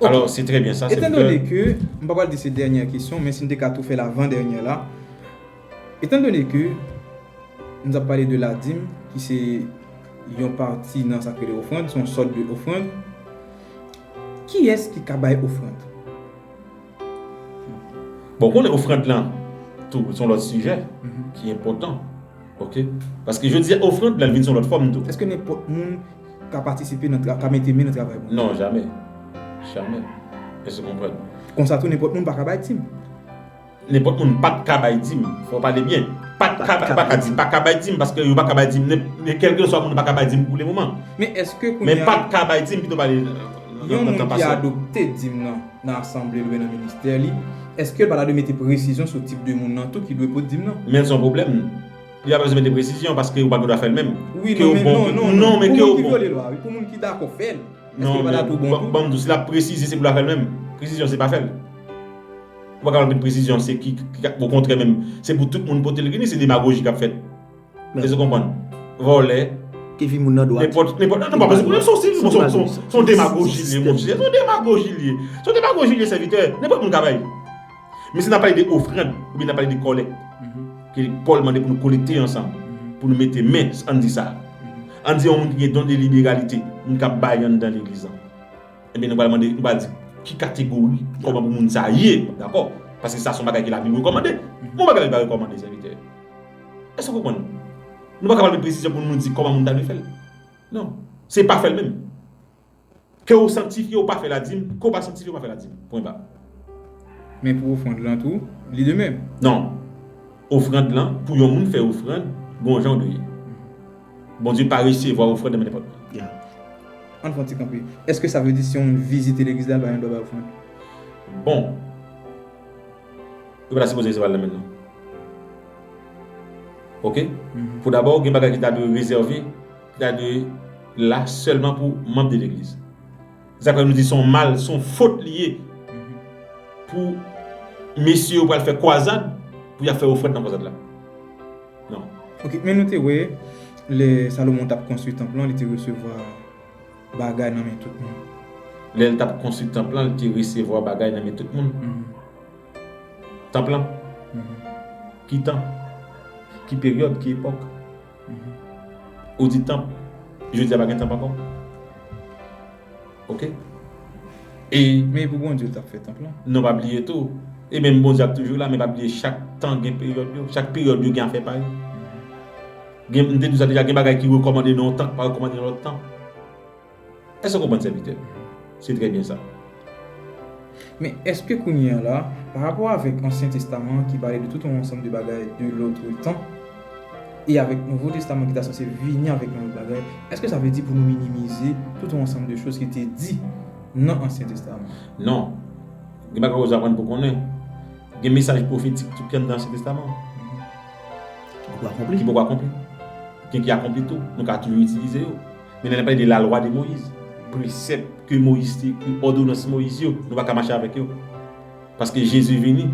Ok. Alò, se trè byen sa, sèvitè. Etan done ke, m pa pral di se dènyè kesyon, men si n te ka tou fè l avan dènyè la, etan done ke nou t ap pale de ladim, ki se yon pati nan sa k rele ofrann, se yon sòt de ofrann, kiyès ki ka bay ofrann? Bon, ou konnen ofrann lan tou, se yon lòt sijè ki enpòtan. Ok? Paske jodi a, ofrann lan vin se yon lòt fòm tou. Èske nenpòt moun ka patisipe nan tra-, ka mete men nan travay Bondye? Non, jamè. Jamè. Èske w konprann? Konsa tou, nenpòt moun pa ka bay dim. Nenpòt moun pa t ka bay dim. Fò w pale byen. Pa t ka, pa ka di, pa ka bay dim, paske yo pa ka bay dim. Nen, nen kèlkeswa moun pa ka bay dim pou le moman. Men èske kounye a, men pa t ka bay dim, pito pale nan, nan, nan tan pase. Yon moun ki adopte dim nan, nan asanble l oubyen nan ministè li, èske l pa ta dwe mete presizyon sou tip de moun nan tou ki dwe pot dim nan? Men se yon pwoblèm. Li pa bezwen mete presizyon paske ou pa gen dwa fè l menm. Wi, non, men non, non, non, men pou moun ki vyole lwa, wi, pou moun ki dakò fè l, èske l pa ta tou bon tou? Ban m di w, si l ap presize, se pou l ap fè l menm. Presizyon, se pa fè l. Ou pa kapab met presizyon, se ki, ki, okontrè menm, se pou tout moun pote l vini, se demagoji k ap fèt. Èske w konprann? Vòlè. Ke vi moun nan dwat. Nenpòt, nenpòt, non, non, pa bezwen konnen, se yon, se yon, se yon demagoji li ye, monchè. Se yon demagoji li ye. Se yon demagoji li ye, sèvitè. Nenpòt moun ka bay. Men si n ap pale de ofrann, oubyen n ap pale de kòlèk, ke Pòl mande pou nou kolekte ansanm, pou nou mete men, ann di sa. Ann di yon moun ki gen don de liberalite, moun k ap bay anndan legliz lan. Ebyen, nou pral mande, nou pral di ki kategori, kòman pou moun sa ye, dakò? Paske sa se yon bagay ke Labib rekòmande. Bon bagay Labib pa rekòmande, sèvitè. Èske w konprann? Nou pa kapab met presizyon pou nou di kòman moun ta dwe fè l. Non. Se pa fè l menm. Ke w sanktifye, w pa fè ladim. Ke w pa sanktifye, w pa fè ladim. Pwen ba. Men pou ofrann lan tou, li de menm. Non. Ofrann lan, pou yon moun fè ofrann, gon jan w dwe ye. Bondye pa resevwa ofrann nan men nenpòt moun. Ann fè yon ti kanpe. Èske sa vle di si yon moun vizite legliz la, l pa gen dwa bay ofrann? Bon. Yo pa ta sipoze resevwa l nan men l non. Ok? Pou dabò, gen bagay ki ta dwe rezève, ki ta dwe la sèlman pou manm de legliz. Se sa k fè nou di se yon mal, se yon fot li ye pou mesye yo pral fè kwazad pou y ap fè ofrann nan kwazad la. Non. Ok, men nou te wè, lè Salomon t ap konstwi tanp lan, li te resevwa bagay nan men tout moun. Lè l t ap konstwi tanp lan, li te resevwa bagay nan men tout moun. Tanp lan? Ki tan? Ki peryòd? Ki epòk? Ou di tanp, jodi a pa gen tanp ankò. Ok? E men e pou Bondye l t ap fè tanp lan. Non, pa bliye tou. E menm Bondye ap toujou la, men pa bliye chak tan gen peryòd yo. Chak peryòd yo gen afè pa yo. Gen, m te di w sa deja, gen bagay ki rekòmande nan yon tan, ki pa rekòmande nan lòt tan. Èske w konprann, sèvitè? Se trè byen sa. Men èske kounye a la, pa rapò avèk Ansyen Testaman ki pale de tout yon ansanm de bagay de lòt tan, e avèk Nouvo Testaman ki ta sanse vini avèk yon lòt bagay, èske sa vle di pou nou minimize tout yon ansanm de choz ki te di nan Ansyen Testaman? Non. Gen bagay ou aprann pou konnen. Gen mesaj pwofetik tou ki anndan Ansyen Testaman an. Ki poko akonpli. Ki poko akonpli. Gen ki akonpli tou. Nou ka toujou itilize yo. Men lè n ap pale de lalwa de Moyiz, presèp ke Moyiz te ekri, òdonans Moyiz yo, nou pa ka mache avèk yo. Paske Jezi vini,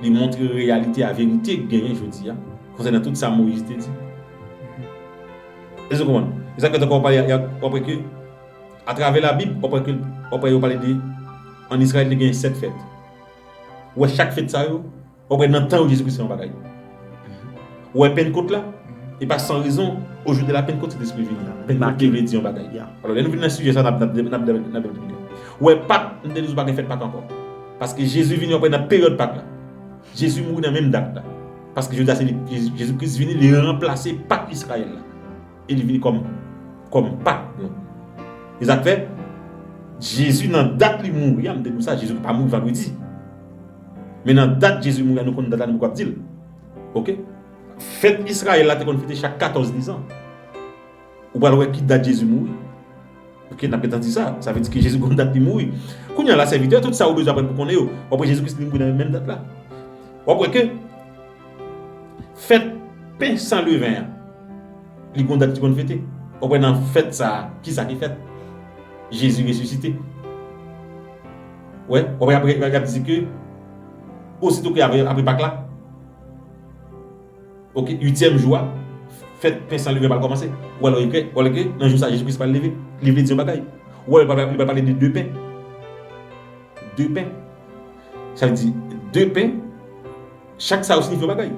li montre reyalite a, verite ki genyen jodi a, konsènan tout sa Moyiz te di. Èske w konprann? E sa k fè ankò w pale, w ap wè ke, atravè Labib, w ap wè ke, w ap wè yo pale de, ann Izrayèl, te gen sèt fèt. Ou wè chak fèt sa yo, w ap wè nan tan yo Jezi Kris fè yon bagay. Ou wè Pennkot la, e pa san rezon, au jour de la Pentecôte, Sentespri vini. Pennkot te vle di yon bagay. Alò, lè nou vin nan sijè sa, n ap, n ap, n ap, n ap, n ap, ou wè Pak, m te di w pa gen fèt Pak ankò. Paske Jezi vini, w ap wè nan peryòd Pak la. Jezi mouri nan menm dat la. Paske jodi a se li, Jezi, Jezi Kris vini, li ranplase Pak Izrayèl la. E li vini kòm, kòm Pak nou. E sa k fè, Jezi nan dat li mouri a, m te di w sa, Jezi pa mouri vandredi. Men nan dat Jezi mouri a, nou konn dat la, nou poko ap di l. Ok? Fèt Izrayèl la te konn fete chak katòz dizan. Ou pral wè ki dat Jezi mouri. Ok, n ap gentan di sa. Sa vle di ke Jezi gon dat li mouri. Kounye a la, sèvitè, tout sa ou bezwen aprann pou konnen yo. W ap wè Jezi Kris li mouri nan menm dat la. W ap wè ke fèt pen san leven an, li gon dat ki konn fete. W ap wè nan fèt sa a, kisa ki fèt? Jezi resisite. Wè, w ap wè apre, y ap di ke, osito ke apre, apre Pak la, ok, uityèm jou a, fèt pen san leven pral kòmanse. Ou wè lè yo ekri, ou wè ke nan jou sa, Jezi Kris pral leve. Li vle di yon bagay. Ou wè, li pral, li pral pale de de pen. de pen. Sa vle di, de pen, chak sa yo siyifi yon bagay.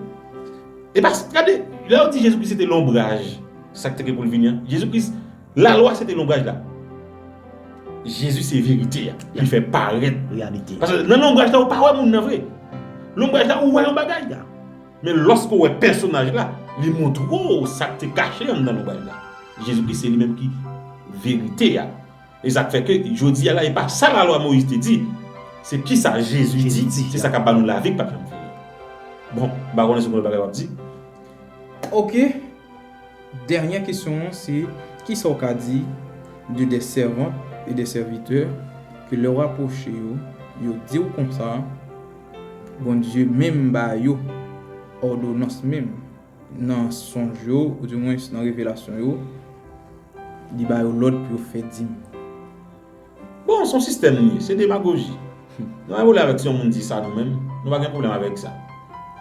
E pa, gade, lè yo di Jezikri se te lonbraj sa k te gen pou l vini an, Jezikri, lalwa se te lonbraj la. Jezi se verite a, ki fè parèt. Reyalite. Paske nan lonbraj la, ou pa wè moun nan vre. Lonbraj la, ou wè yon bagay. Men lòske w wè pèsonaj la, li montre w sa k te kache anndan lonbraj la. Jezikri se li menm ki verite a. E sa k fè ke jodi a la, e pa sa lalwa Moyiz te di, se kisa Jezi di, se sa k ap ba nou lavi k p ap janm fini. Bon, m pa konnen si w gen lòt bagay w ap di. Ok. Dènyè kesyon an se, kisa w ka di de des servantes et des serviteurs ke lè w apwoche yo, yo di w konsa, Bondye menm ba yo òdonans menm nan sonj yo, oudimwens nan revelasyon yo, li ba yo lòd pou yo fè dim. Bon, se yon sistèm li ye, se demagoji. Nou pa gen pwoblèm avèk si yon moun di sa nou menm, nou pa gen pwoblèm avèk sa.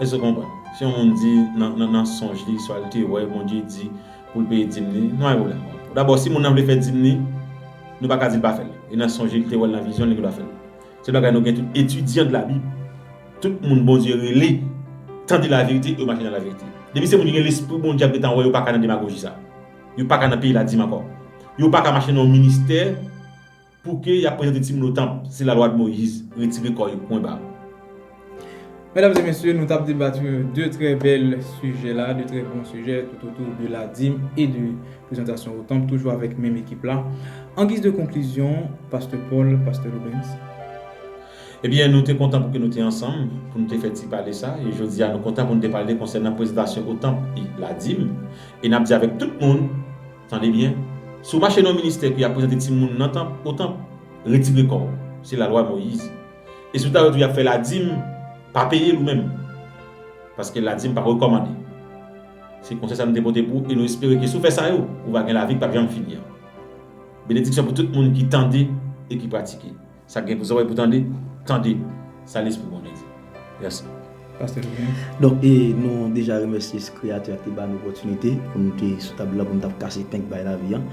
Èske w konprann? Si yon moun di nan, nan, nan sonj li, swa li te wè Bondye di pou l peye dim li, nou pa gen pwoblèm. Dabò, si moun nan vle fè dim li, nou pa ka di l pa fè l. E nan sonj li, li te wè l nan vizyon, li gen dwa fè l. Se bagay nou gen tout etidyan de la Bib. Tout moun Bondye rele, tande laverite, yo mache nan laverite. Depi se moun ki gen lespri Bondye ap gentan wè, yo pa ka nan demagoji sa. Yo pa ka nan peye ladim ankò. Yo pa ka mache nan yon ministè pou ke y ap prezante timoun o tanp, se lalwa de Moyiz, retire kò yo, pwen ba. Medam e mesye, nou t ap debat de trè bèl sijè la, de trè bon sijè tout otou de ladim e de prezantasyon o tanp, toujou avèk menm ekip la. An giz de konklizyon, Pastè Paul, Pastè Loubens. Ebyen, nou te kontan pou ke nou te ansanm, pou nou te fè ti pale sa, e jodi a nou kontan pou nou te pale konsènan prezantasyon o tanp e ladim, e n ap di avèk tout moun, tande byen, si w mache nan yon ministè ke y ap prezante timoun nan tanp, o tanp, retire kò w. Se lalwa Moyiz. E si w ta wè tou y ap fè ladim, pa peye l ou menm. Paske ladim pa rekòmande. Se konsèy sa nou te pote pou ou, e nou espere ke si w fè sa yo, ou va gen lavi k p ap janm fini an. Benediksyon pou tout moun ki tande e ki pratike. Sa k gen pou zòrèy pou tande, tande sa Lespri Bondye di. Mèsi. Pastè Loubens. Donk, e, nou deja remèsye Kreyatè a ki te ba nou opòtinite pou nou te sou tab la, pou nou t ap kase pen k bay lavi an.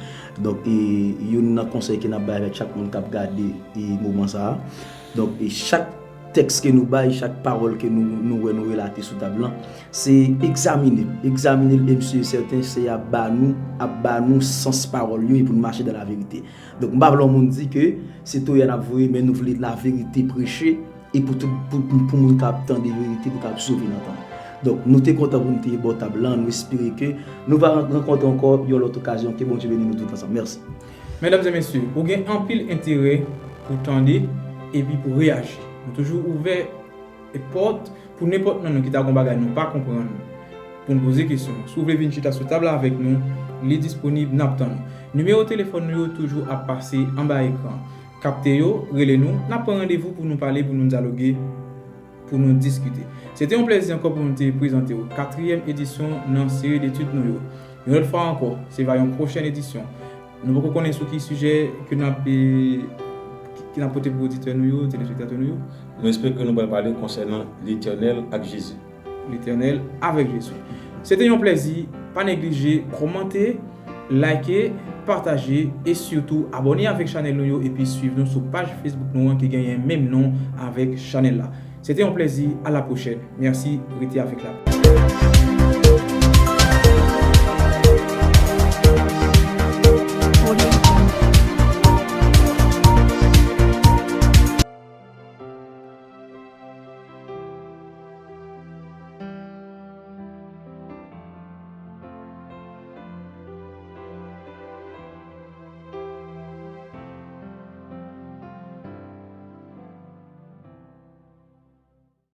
Donk, e, youn nan konsèy ke n ap bay avèk chak moun k ap gade, e, moman sa a. Donk, e, chak tèks ke nou bay, chak pawòl ke nou, nou wè nou relate sou tab lan, se egzamine l. Egzamine l, e m si e sèten, se ap ba nou, ap ba nou sans pawòl yo e pou nou mache dan laverite. Donk, m pa vle yon moun di ke se touyè n ap voye, men nou vle laverite preche, e pou tout, pou, pou, pou moun k ap tande verite, pou k ap sove nan tan. Donk, nou te kontan pou nou te bò tab lan, nou espere ke nou va rankontre ankò yon lòt okazyon, ke Bondye beni nou tout ansanm. Mèsi. Medam e mesye, ou gen anpil enterè pou tande epi pou reyaji. Nou toujou ouvè pòt pou nenpòt nan nou ki ta gon bagay nou pa konprann pou n poze kesyon. Si w vle vin chita sou tab la avèk nou, li disponib, n ap tann ou. Nimewo telefòn nou yo toujou ap pase anba ekran. Kapte yo, rele nou, n ap pran randevou pou nou pale, pou nou dyaloge, pou nou diskite. Se te yon plèzi ankò pou nou te prezante w katriyèm edisyon nan seri detid nou yo. Yon lòt fwa ankò, se va yon pwochèn edisyon. Nou poko konnen sou ki sijè ke n ap, e, ke n ap pote pou oditè nou yo, telespektatè nou yo. Nou espere ke nou pral pale konsènan Letènèl ak Jezi. Letènèl avèk Jezi. Se te yon plèzi. Pa neglije kòmante, like, pataje e sitou abòne avèk chanèl nou yo epi swiv nou sou paj Facebook nou an ki genyen menm non avèk chanèl la. Se te yon plèzi. A la pwochèn. Mèsi. Rete avèk la.